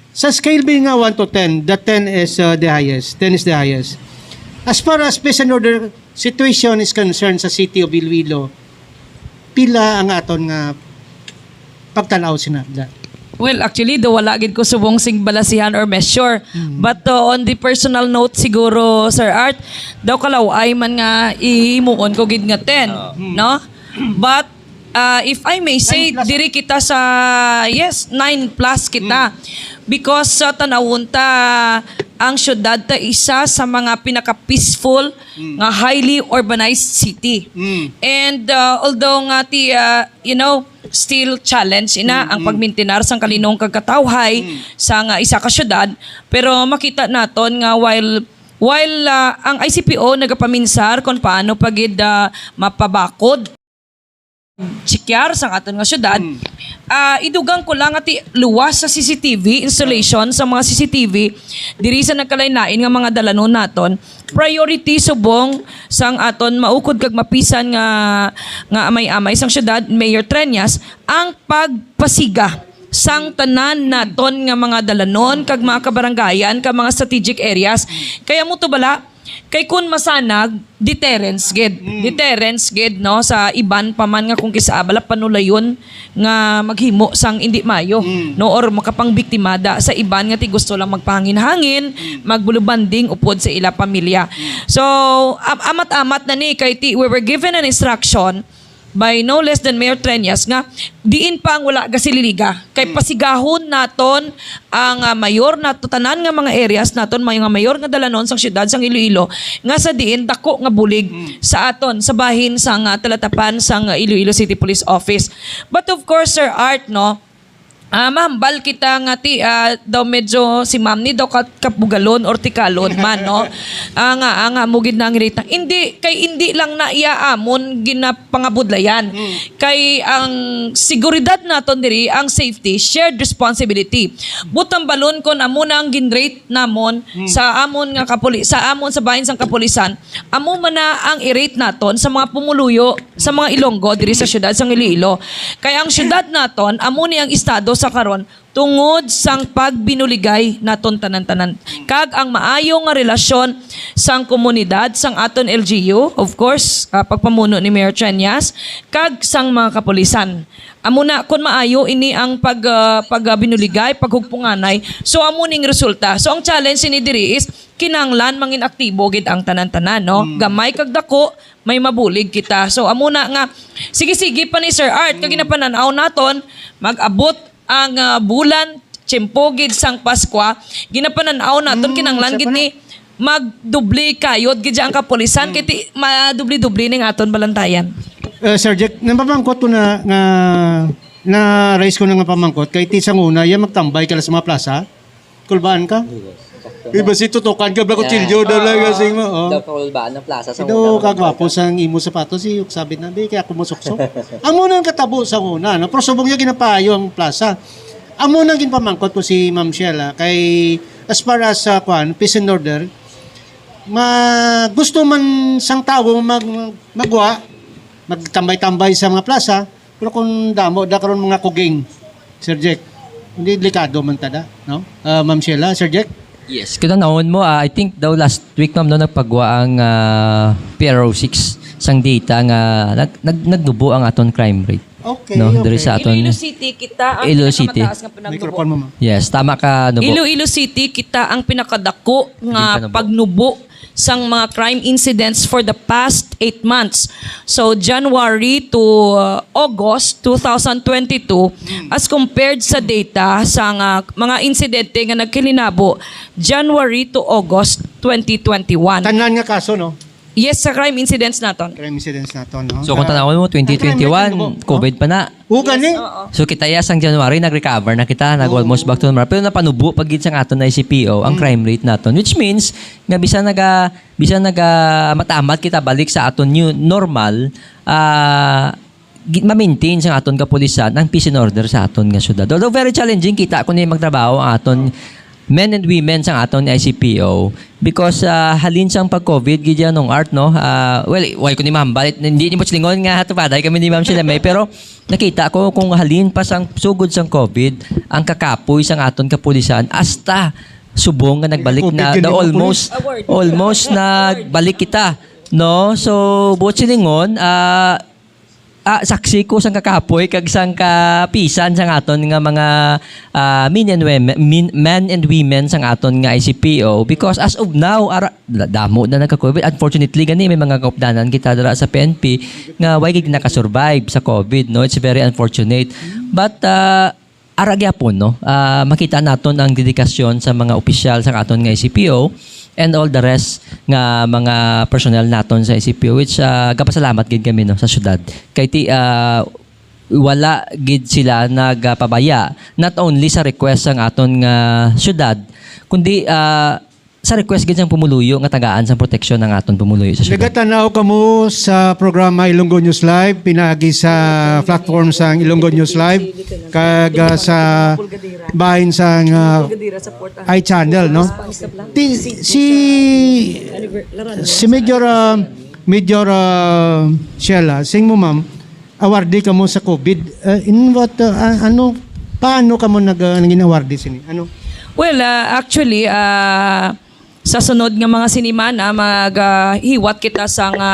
Sa scale, Bin, nga one to ten, the ten is, uh, the highest. Ten is the highest. As far as peace and order situation is concerned sa City of Iloilo, pila ang aton nga pagtan-aw sina? Well, actually, do wala gid ko subong sing balasihan or measure. Mm. But, uh, on the personal note siguro, Sir Art, daw kalaw-ay man nga ihimuon ko gid nga ten, no? But, uh, if I may say, Nine plus. diri kita sa, yes, nine plus kita. Mm. Because sa tanawon ta, ang syudad ta isa sa mga pinaka-peaceful Mm. nga highly urbanized city. Mm. And, uh, although nga ti, uh, you know, still challenge ina Mm, ang mm. pagmintinar sang kalinong kag katawhay Mm. sa nga isa ka syudad, pero makita naton nga while, while, uh, ang I C P O nagapaminsar kung paano pa gid, uh, mapabakod, chekyar sang aton nga syudad, Mm. ah, idugang ko lang ati luwas sa C C T V installation sa mga C C T V diri sa nagkalain-lain nga mga dalanon naton. Priority subong sang aton maukod kag mapisan nga, nga amay-amay sang syudad, Mayor Treñas, ang pagpasiga sang tanan naton nga mga dalanon kag mga kabarangayan, kag mga strategic areas. Kay amo to bala, kay kun masanag, deterrence gid. Mm. Deterrence gid, no, sa iban pa man nga kung kisa bala panulayon nga maghimo sang indi maayo, Mm. no, or makapangbiktimada sa iban nga ti gusto lang magpahangin-hangin, Mm. magbulubanding upod sa ila pamilya. Mm. So, am-, amat-amat na ni kay ti, we were given an instruction by no less than Mayor Treñas nga diin pa ang wala gasililiga. Kay Mm. pasigahon naton ang, ah, mayor nato, tanan nga mga areas naton, may nga mayor nga dalanon sang siyudad sang Iloilo, nga sa diin dako nga bulig Mm. sa aton, sa bahin sang, ah, talatapan sang Iloilo City Police Office. But of course, Sir Art, no, ah, mahambal kita nga ti, ah, daw medyo si Ma'am ni daw ka-, kabugalon or tikalon man, no? Ah, nga, ah, nga mo gid nang rita. Hindi, kay hindi lang na iya amon ginapangabudlayan. Mm. Kay ang seguridad naton diri, ang safety, shared responsibility. Butang balon kon amo na ang ginrate namon Mm. sa amon nga kapuli-, sa amon sa bahin sang kapulisan, amo man na ang i-rate naton sa mga pumuluyo sa mga Ilonggo diri sa siyudad sang Iloilo. Kay ang siyudad naton, amo ni ang estado sa karon tungod sang pagbinuligay naton tanan-tanan. Kag ang maayo nga relasyon sang komunidad, sang aton L G U, of course, ah, pagpamuno ni Mayor Treñas, kag sang mga kapulisan. Amo na, kun maayo ini ang pag, ah, pag, ah, binuligay, paghugpunganay, so amo ning resulta. So ang challenge ini diri is kinahanglan mangin aktibo gid ang tanan-tanan, no? Mm. Gamay kag dako, may mabulig kita. So amo na nga, sige-sige pa ni Sir Art, kag Mm. ginapanan-aw naton, mag-abot ang, ah, bulan, tiyempo gid sang Paskwa, ginapanan-aw naton, Mm, kinahanglan sa gid pa na. ni magdubli kayod gid ang kapulisan, Mm. kay ti madubli-dubli ning aton balantayan. Eh, Sir Jack, napamangkot ko na nga, na-raise ko na nga pamangkot, kay ti sa una, iya magtambay ka lang sa mga plaza, kulbaan ka? Yes. Iba si tutukan ka, bla, kutsilyo, Yeah. daw lang Oo. kasi mo, oh. Daw kakulbaan ng plaza sa Ito una, kagwapo kapag- sang imo sapatos, si sabit na, "Di, kaya ako masuksok." Amo nang katabo sa una, no? Pero subong niya ginapayo ang plaza. Amo nang ginpamangkot ko si Ma'am Sheila, kay as far as, uh, kwan, peace and order, ma-, gusto man sang tawo mag-, magwa, magtambay-tambay sa mga plaza, pero kung damo, da karon mga kuging, Sir Jack, hindi delikado man tada, no? Ah, Ma'am Sheila, Sir Jack? Yes, kung tanawon mo, ah, I think daw last week, ma'am, no, nagpagwa ang, ah, P R O six sang data nga nag-, nag-, nagnubo ang aton crime rate. Okay, No, okay. diri sa aton Iloilo City, kita ang Iloilo City. pinakamataas nga pinagnubo. Microphone mo, ma'am. Yes, tama ka, nubo. Iloilo City, kita ang pinakadako nga Pinakadako. pagnubo sang mga crime incidents for the past eight months. So, January to, uh, August two thousand twenty-two, as compared sa data sa nga mga insidente nga nagkilinabo January to August twenty twenty-one. Tanan nga kaso, no? Yes, sa crime incidents naton. Crime incidents naton, no? So, kung Ah, tanawon mo, ang crime rate twenty twenty-one, nagnubo, no? COVID pa na. O, gani? Yes, oo. So, kita ya sang January, nag-recover na kita, nag-almost back to normal. Pero napanubo pa gid sang aton I C P O ang Mm. crime rate naton, which means nga bisan naga-, bisan naga-, matamat kita balik sa aton new normal, ah, gi-, ma-maintain sang aton kapulisan ang peace and order sa aton nga syudad. Although very challenging, kita ko ni magtrabaho ang aton men and women sang aton I C P O because, ah, halin sang pag-COVID gid yan nung Art, no? Ah, well, why ko ni mahambal, hindi ni mo silingon nga hatupaday kami ni Ma'am Sheila May, pero nakita ko kung halin pa sang sugod sang COVID ang kakapoy sang aton kapulisan hasta subong nga nagbalik Nag-COVID na, ka the din, mga almost, pulis. Award. almost Award. nagbalik kita, no? So, buot silingon, ah, ah, saksi ko sang kakapoy kag sang kapisan sang aton nga mga, ah, men and women, men, men and women sang aton nga I C P O, because as of now, ara, da-, damo na nagka-COVID. Unfortunately, gani may mga kaupdanan kita dira sa P N P nga way gid nakasurvive sa COVID, no? It's very unfortunate. But, ah, ara gyapon, no? Ah, makita naton ang dedikasyon sa mga opisyal sa aton nga I C P O and all the rest nga mga personnel naton sa I C P O, which, ah, gapasalamat gid kami, no, sa syudad. Kay ti, ah, wala gid sila nagapabaya, not only sa request sang aton nga syudad, kundi, ah, sa request gid sang pumuluyo nga tagaan sang proteksyon ang aton pumuluyo sa syudad. Nagatan-aw kamo sa programa Ilonggo News Live, pinaagi sa platform sang Ilonggo News Live, kag, ah, sa bahin sang, ah, iChannel, no? Ti-, si, si Major, ah, Major, ah, Sheila, sing mo, ma'am, awardee kamo sa COVID. Ah, in what, ah, ano, Paano kamo nag, ah, nangin awardee sini? Ano? Well, ah, actually, ah, sa sunod nga mga sinimana, maghiwat kita sa nga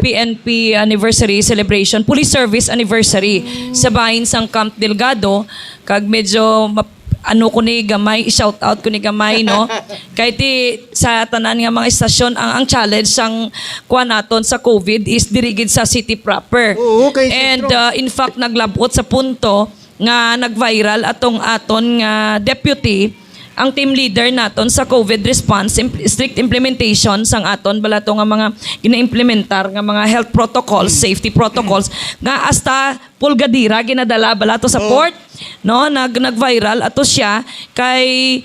P N P anniversary celebration, police service anniversary sa bahin sang Camp Delgado. Kag medyo map- ano ko ni gamay, i-shout out ko ni gamay, no? Kay ti sa tanan nga mga estasyon, ang ang challenge sang kuan naton sa COVID is diri gid sa city proper. Oo, kay And sentro. Uh, in fact, naglabot sa punto nga nag-viral atong aton nga deputy, ang team leader naton sa COVID response, imp- strict implementation sang aton bala to nga mga ginaimplementar nga mga health protocols, safety protocols, nga hasta pulgadira ginadala bala to sa port, no? Nag nag-viral ato siya kay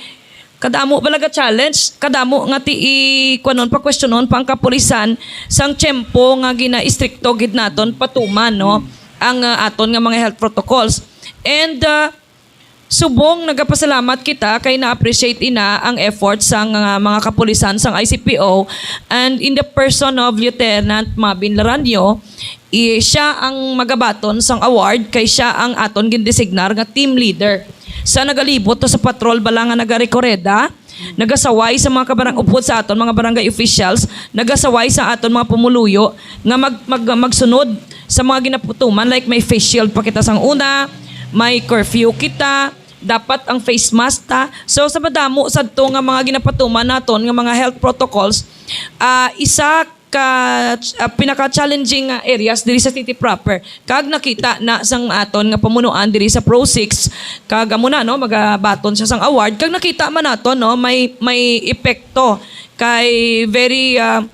kadamo bala ga challenge, kadamo nga ti i kuanon pa, questionon pa ang kapulisan sang tiyempo nga ginaistrikto gid naton patuman, no? Ang uh, aton nga mga health protocols. And uh, Subong nagapasalamat kita kay na-appreciate ina ang effort sang nga mga kapulisan sang I C P O, and in the person of Lieutenant Mabin Laranyo, i- siya ang magabaton sang award kay siya ang aton gindesignar nga team leader. Sa nagalibot to sa patrol bala nga nagarekoreda, nagasaway sa mga kabarang upod sa aton mga barangay officials, nagasaway sa aton mga pumuluyo nga mag, mag, magsunod sa mga ginapatuman, like may face shield pa kita sang una, may curfew kita, dapat ang face mask ta. So sa madamo sadto nga mga ginapatuman naton nga mga health protocols, ah, isa ka ah, pinaka-challenging nga areas diri sa city proper, kag nakita na sang aton nga pamunuan diri sa Pro six, kag amo na, no, magabaton siya sang award, kag nakita man naton, no, may may epekto kay very ah,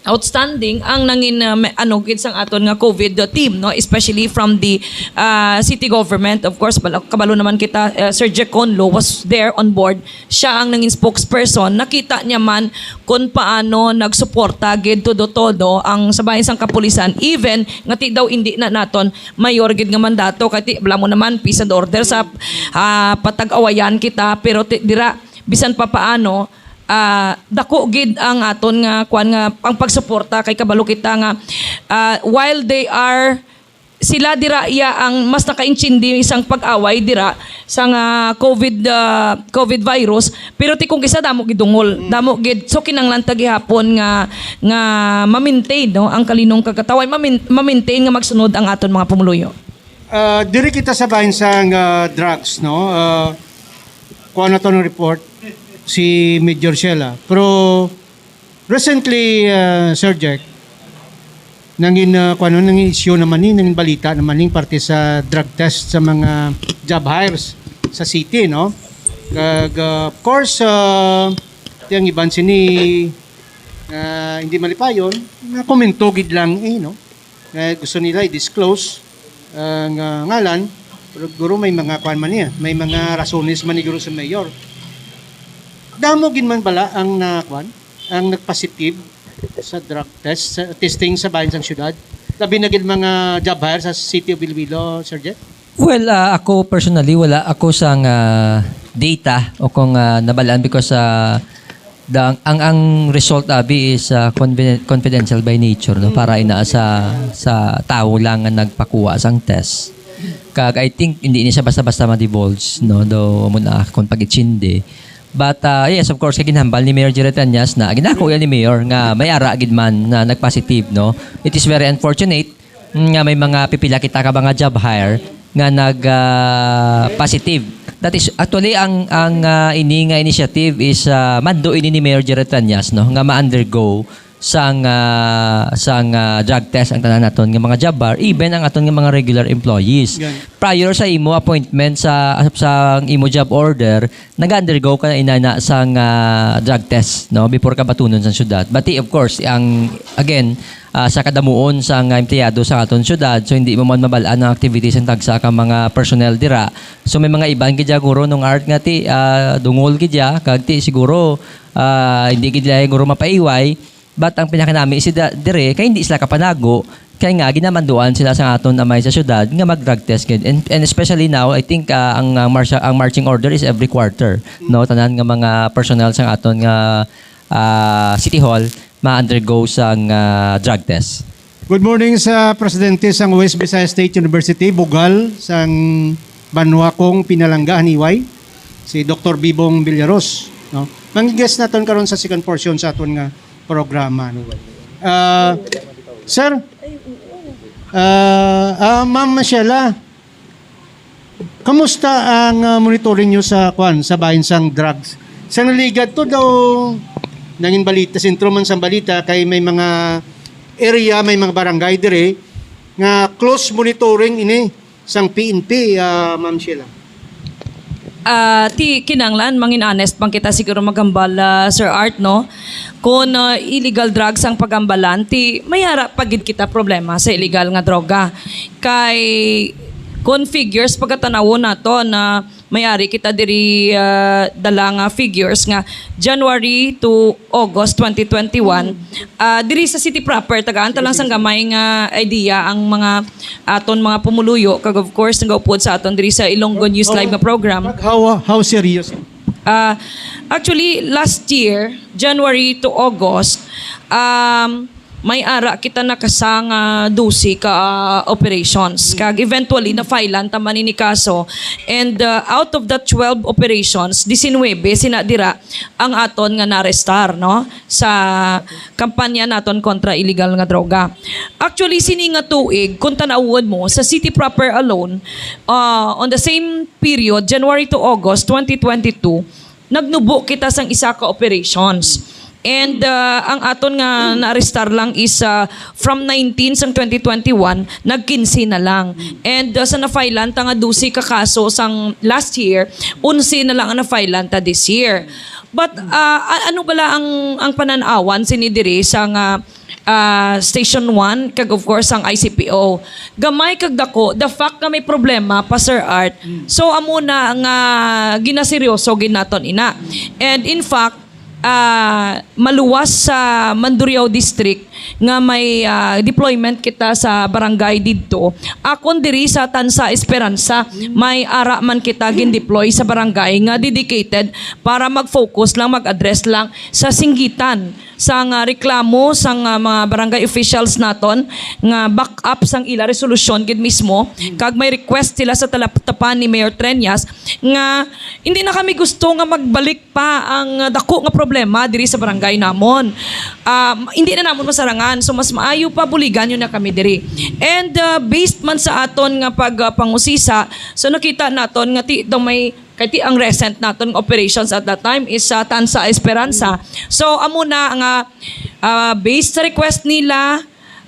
outstanding ang nangin uh, me- ano gid sang aton nga COVID team, no, especially from the uh, city government. Of course, bala- kabalo naman kita, uh, Sir Jack Conlo was there on board. Siya ang nangin spokesperson. Nakita niya man kung paano nagsuporta gid todo-todo ang sa bahin sang kapulisan, even nga ti daw indi na naton mayor gid nga mandato, kay ti bala mo naman peace and order sa uh, patag-awayan kita, pero ti, dira bisan pa paano ah, dako gid ang aton nga kuan nga ang pagsuporta, kay kabalo kita nga ah, while they are sila dira iya ang mas nakaintindi sang pag-away dira sa nga COVID ah, COVID virus, pero ti kung kisa damo gid dungol, damo gid, so kinanglan ta gihapon nga nga ma-maintain, no, ang kalinong kagkataway, ma-main- ma-maintain nga magsunod ang aton mga pumuluyo. Ah, diri kita sa bahin sang ah, drugs, no? Ah, kuha na to ng report si Major Shella. Pero recently, ah, Sir Jack, nangin uh, kuha nangin issue naman ni, nangin balita naman ni parte sa drug test sa mga job hires sa city, no? Kag, ah, of course, uh, ang iban sini ah, hindi malipayon, na komento gid lang eh, no? Nga gusto nila i-disclose ang ah, ngalan, pero guro may mga kwan man niya, may mga rasones man ni guro sa mayor. Damo gid man bala ang na kwan, ang nagpositive sa drug test, sa testing sa bayan sang syudad. Labi na gid mga job hire sa City of Iloilo, Sir Jeff? Well, ah, ako personally, wala ako sang ah, data o kung ah, nabalaan because ah, the, ang ang result abi is ah, confiden- confidential by nature, no, para ina sa sa tawo lang nga nagpakuha sang test. Kag I think hindi ni siya basta-basta ma-divulge, no, do mo na kung pag-itsindi. But ah, yes, of course, kay ginhambal ni Mayor Jerry Tañas na ginako yan ni Mayor nga may ara gid man na nag-positive, no. It is very unfortunate nga may mga pipila kita ka mga job hire nga nag ah, positive. That is actually ang ang ah, ini nga initiative is ah, mando ini ni Mayor Jerry Tañas, no, nga ma-undergo sang ah, sang ah, drug test ang tanan naton nga mga job hire, even ang aton nga mga regular employees. Yan. Prior sa imo appointment sa sa imo job order, nag-undergo ka na inana sang ah, drug test, no, before ka batunon sa syudad. But of course, ang again, ah, sa kadamuon sa nga empleyado sa aton syudad, so hindi mo man mabalaan ang activities ng tagsa ka mga personnel dira. So may mga iban gid guro nung art nga ti ah, dungol gid ya, kag ti siguro ah, hindi gid nila guro mapaiway. But ang pinakanami si da- dire kay hindi sila kapanago kay nga ginamanduan sila sa aton amay sa syudad nga mag drug test gid. And, and especially now, I think ah, ang ang, marcha- ang marching order is every quarter, no, tanan nga mga personnel sa aton nga ah, City Hall ma-undergo sang ah, drug test. Good morning sa presidente sang West Visayas State University, Bugal, sang Banwa kong pinalangga, haniway, si Doktor Bibong Villaros, no? Mangi-guest naton karon sa second portion sa aton nga programa, no? Ah, sir, ah, ah, Ma'am Sheila, kamusta ang, ah, monitoring nyo sa, kwan, sa bahin sang drugs? Sa naligad to daw, nangin balita, sentro man sang balita, kay may mga area, may mga barangay dire nga close monitoring ini sang P N P, ah, Ma'am Sheila. Ah, ti kinanglan, mangin honest man kita siguro maghambal, ah, Sir Art, no? Kung, ah, illegal drugs ang paghambalan, ti may ara pa gid kita problema sa illegal nga droga. Kay kung figures pagkatanawon nato na may ari kita diri, ah, dala nga figures nga January to August twenty twenty-one, ah, diri sa city proper, tagaan ta lang sang gamay nga idea ang mga aton mga pumuluyo, kag of course nagaupod sa aton diri sa Ilonggo News Live nga program. How, how serious? Ah, actually, last year, January to August, um, may ara kita nakasang, ah, dose ka, ah, operations. Kag eventually, na-filean ta man ini kaso. And, ah, out of the twelve operations, diecinuebe sina dira ang aton nga na-arrestar, no? Sa kampanya naton kontra illegal nga droga. Actually, sini nga tuig, kung tanawon mo, sa city proper alone, ah, on the same period, January to August twenty twenty-two, nagnubo kita sang isa ka operations. And, ah, ang aton nga na-arrestar lang is, ah, from nineteen sang twenty twenty-one, nag-kinse na lang. And, ah, sa na-filean ta nga dose ka kaso sang last year, onse na lang ang na-filean ta this year. But, ah, a- ano bala ang, ang panan-awan sini diri sa nga, ah, Station one, kag of course ang I C P O? Gamay kag dako, the fact nga may problema pa, Sir Art. So, amo na nga ginaseryoso gid naton ina. And in fact, ah, maluwas sa Mandurriao District nga may, ah, deployment kita sa barangay didto. Akon diri sa Tansa Esperanza, may ara man kita gin-deploy sa barangay nga dedicated para mag-focus lang, mag-address lang sa singgitan sang, ah, reklamo sang, ah, mga barangay officials naton nga back up sang ila resolusyon gid mismo, kag may request sila sa talaptapan ni Mayor Treñas nga hindi na kami gusto nga magbalik pa ang, ah, dako nga problema diri sa barangay namon. Ah, hindi na namon masarangan, so mas maayo pa buligan nyo na kami diri. And, ah, based man sa aton nga pag, ah, pangusisa, so nakita naton nga ti daw may kay ti ang recent naton nga operations at that time is sa Tansa Esperanza. So amo na nga, ah, based sa request nila,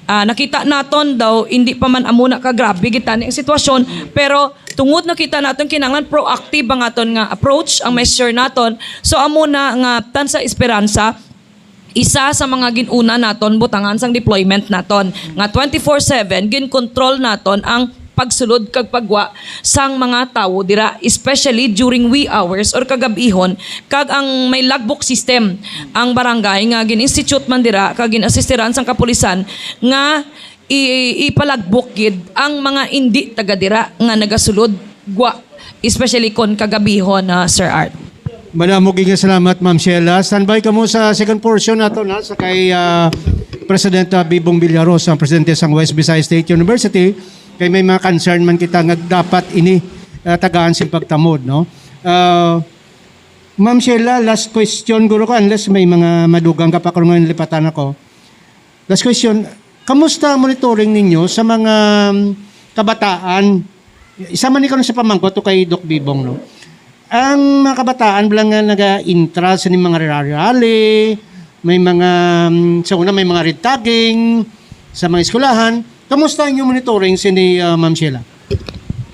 ah, nakita naton daw hindi pa man amo na kagrabe gid tani ang sitwasyon, pero tungod nakita naton kinahanglan proactive ang aton nga approach, ang measure naton. So amo na nga Tansa Esperanza, isa sa mga gin-una naton butangan sang deployment naton nga twenty-four seven gin-control naton ang pagsulod kag pagwa sang mga tawo dira, especially during wee hours or kagab-ihon, kag ang may logbook system ang barangay nga gin-institute man dira kag gin-assistiran sang kapulisan nga i- ipalagbok gid ang mga indi taga dira nga nagasulod gwa, especially kon kagabihon, ah, Sir Art. Madamo gid nga salamat, Ma'am Sheila. Standby kamo sa second portion nato na sa kay, ah, President, ah, Bibong Villaros, ang presidente sang West Visayas State University. Kay may mga concern man kita nga dapat ini, ah, tagaan sing pagtamod, no? Ah, Ma'am Sheila, last question guro ko, unless may mga madugang ka pa karon nga lipatan ako. Last question, kamusta ang monitoring ninyo sa mga, um, kabataan? Isa man ni karon sa pamangkot to kay Doc Bibong, no? Ang mga kabataan bala nga naga-intra sa ni mga rally, may mga, um, sa una may mga red tagging sa mga eskwelahan. Kamusta ang inyong monitoring sini, uh, Ma'am Sheila?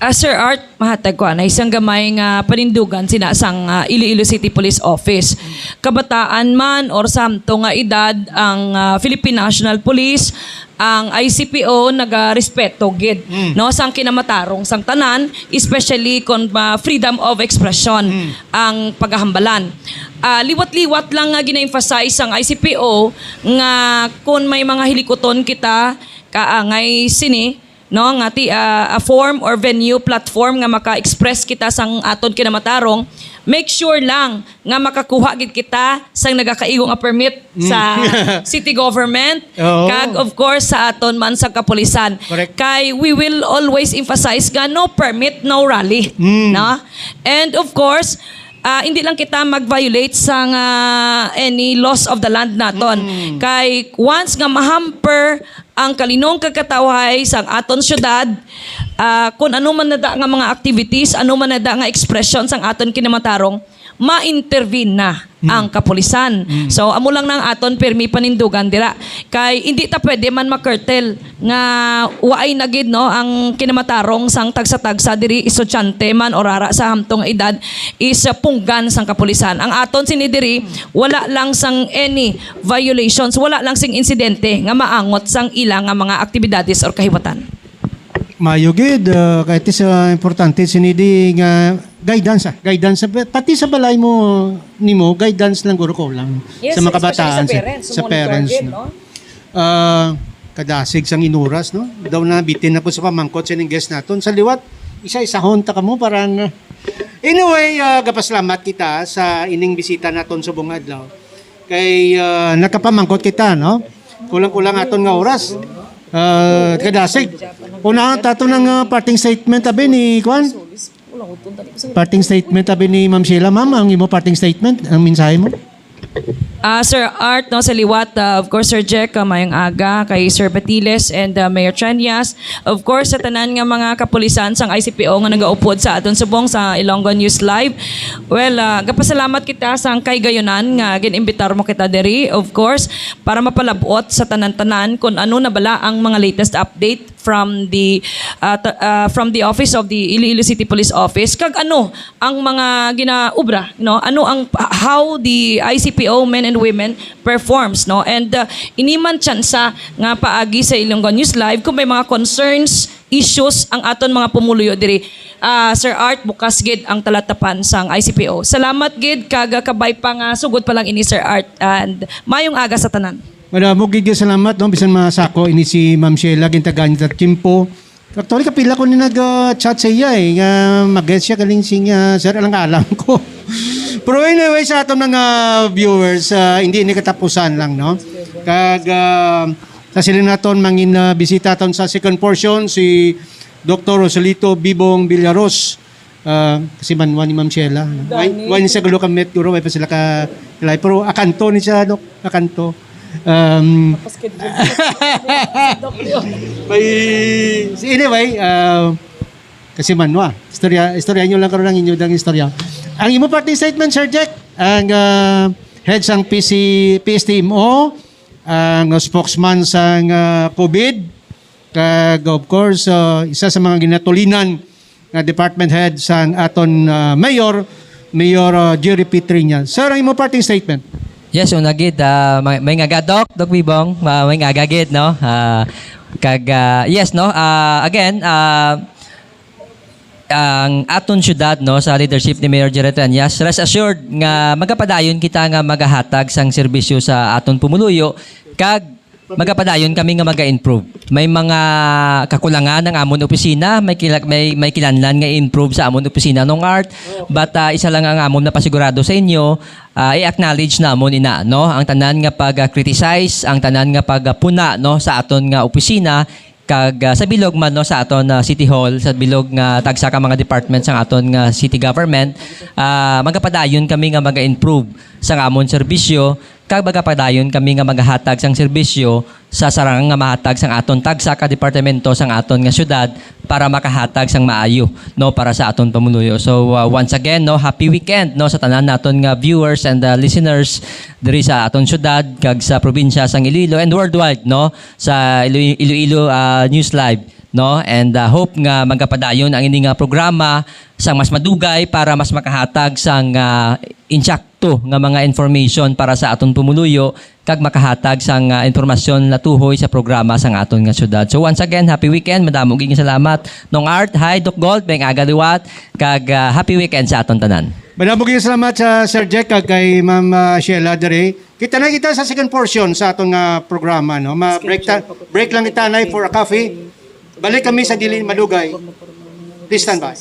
Ah, Sir Art, mahatag ko na isang gamay nga panindugan sina sang, ah, Iloilo City Police Office. Kabataan man or samto nga edad, ang, ah, Philippine National Police, ang I C P O nagarespeto gid, no, sang kinamatarong sang tanan, especially kon, ah, freedom of expression ang pagahambalan. Ah, liwat-liwat lang nga gina-emphasize sang I C P O nga kon may mga hilikuton kita kaangay sini, no, nga ti, ah, a form or venue, platform nga maka-express kita sang aton kinamatarong, Make sure lang nga makakuha gid kita sang nagakaigo nga permit sa city government, Oo. kag of course sa aton man sa kapulisan. Correct. Kay we will always emphasize nga no permit, no rally. Mm. No? And of course, ah, hindi lang kita mag-violate sang ah, any laws of the land naton. Kay once nga mahamper ang kalinong kag katawhay sang aton syudad, ah, kun ano man na da nga mga activities, ano man na da nga expression sang aton kinamatarong, ma-intervene na ang kapulisan. So amo lang nang aton pirmi panindugan dira, kay hindi ta pwede man makurtel nga waay na gid, no, ang kinamatarong sang tagsa-tagsa diri, estudyante man o rara sa hamtong edad, is uh, punggan sang kapulisan. Ang aton sini diri, wala lang sang any violations, wala lang sing insidente nga maangot sang ila nga mga aktibidades or kahiwatan. Mayo gid, uh, kay it is uh, importante sini di nga guidance, ah. Guidance sa, pati sa balay mo, nimo, guidance lang guro ko lang Yes, sa mga especially kabataan, sa parents, sa monitor parents, gid, no? No? Ah, kadasig sang inuras, no? Daw nabitin ako sa pamangkot sa ining guest naton. Sa liwat, isa-isahon ta kamo para nga... Anyway, ah, gapasalamat kita sa ining bisita naton subong adlaw. Kay ah, nakapamangkot kita, no? Kulang-kulang aton nga oras. Ah, kadasig. Una, tato ng ah, parting statement, abi ni Kwan? Parting statement, abi ni Ma'am Sheila. Ma'am, ang imo parting statement, ang mensahe mo? Ah, Sir Art, no, sa liwat, ah, of course, Sir Jack, ah, mayong aga kay Sir Batiles and ah, Mayor Treñas. Of course, sa tanan nga mga kapulisan sang I C P O nga nagaupod sa aton subong sa Ilonggo News Live. Well, ah, gapasalamat kita sang kay gayunan nga gin-imbitar mo kita diri, of course, para mapalabot sa tanan-tanan kung ano na bala ang mga latest update from the ah, ta- ah, from the office of the Iloilo City Police Office, kag ano ang mga ginaubra, no? Ano ang, how the I C P O men and women performs, no? And ah, ini man tsansa nga paagi sa Ilonggo News Live, kung may mga concerns, issues ang aton mga pumuluyo diri, ah, Sir Art, bukas gid ang talatapan sang I C P O. Salamat gid, kag ah, kabay pa nga sugod pa lang ini, Sir Art, and mayong aga sa tanan. Madamo gid nga salamat, no? Bisan masako ini si Ma'am Sheila, gintagaan niya tiyempo. Actually, kapila ko ni nag-chat sa iya eh, nga mag-guest siya galing sing ah, sir, alang alam ko. Pero anyway, sa aton mga viewers, ah, hindi ni katapusan lang, no? Kag ah, sa siling naton mangin ah, bisita aton sa second portion si Doktor Roselito Bibong Villaros. Ah, kasi manwa ni Ma'am Sheila. Why, why ni sa gulo ka met guro, why pa sila ka live? Pero akanto ni siya, Dok. Akanto. Um, may, si- anyway, ah, kasi manwa. Istorya, istorya nyo lang karon ang inyo dang istorya. Ang imo parting statement, Sir Jack, ang ah, head sang P C, P S T M O, ang spokesman sang ah, COVID, kag of course, ah, isa sa mga ginatulinan nga department head sang aton ah, mayor, Mayor ah, Jerry Petriña. Sir, ang imo parting statement. Yes, una gid, ah, may, may ngaga, Doc, Doc Bibong, ma- may ngaga gid, no? Ah, kag, ah, yes, no? Ah, again, ah, ang aton syudad, no, sa leadership ni Mayor Jerry Treñas, rest assured nga magapadayon kita nga magahatag sang serbisyo sa aton pumuluyo, kag magapadayon kami nga maga-improve. May mga kakulangan ang amon opisina, may kila- may may kinahanglan nga i-improve sa amon opisina, Nong Art, but ah, isa lang ang amon napasigurado sa inyo, ah, i-acknowledge namon ina, no, ang tanan nga pag-criticize, ang tanan nga pagpuna, no, sa aton nga opisina, kag ah, sa bilog man, no, sa aton ah, City Hall, sa bilog nga tagsa ka mga departments sang aton nga city government, ah, magapadayon kami nga maga-improve sa amon serbisyo, kag magapadayon kami nga magahatag sang serbisyo sa sarang nga mahatag sang aton tagsa ka departamento sang aton nga syudad para makahatag sang maayo, no, para sa aton pumuluyo. So uh, once again, no, happy weekend, no, sa tanan naton nga viewers and uh, listeners diri sa aton syudad kag sa probinsya sang Iloilo and worldwide, no, sa Ilo- Iloilo uh, News Live, no, and uh, hope nga magapadayon ang ini nga programa sang mas madugay para mas makahatag sang uh, insakto nga mga information para sa aton pumuluyo kag makahatag sang ah, impormasyon natuhoy sa programa sang aton nga syudad. So once again, happy weekend. Madamo gid nga salamat. Nong Art, hi, Doc Gold, may aga liwat, kag ah, happy weekend sa aton tanan. Madamo gid salamat sa Sir Jack kag kay Ma'am ah, Sheila diri. Kita na kita sa second portion sa aton nga programa, no. Ma break ta break lang kita na for a coffee. Balik kami sa dili madugay. Please stand by.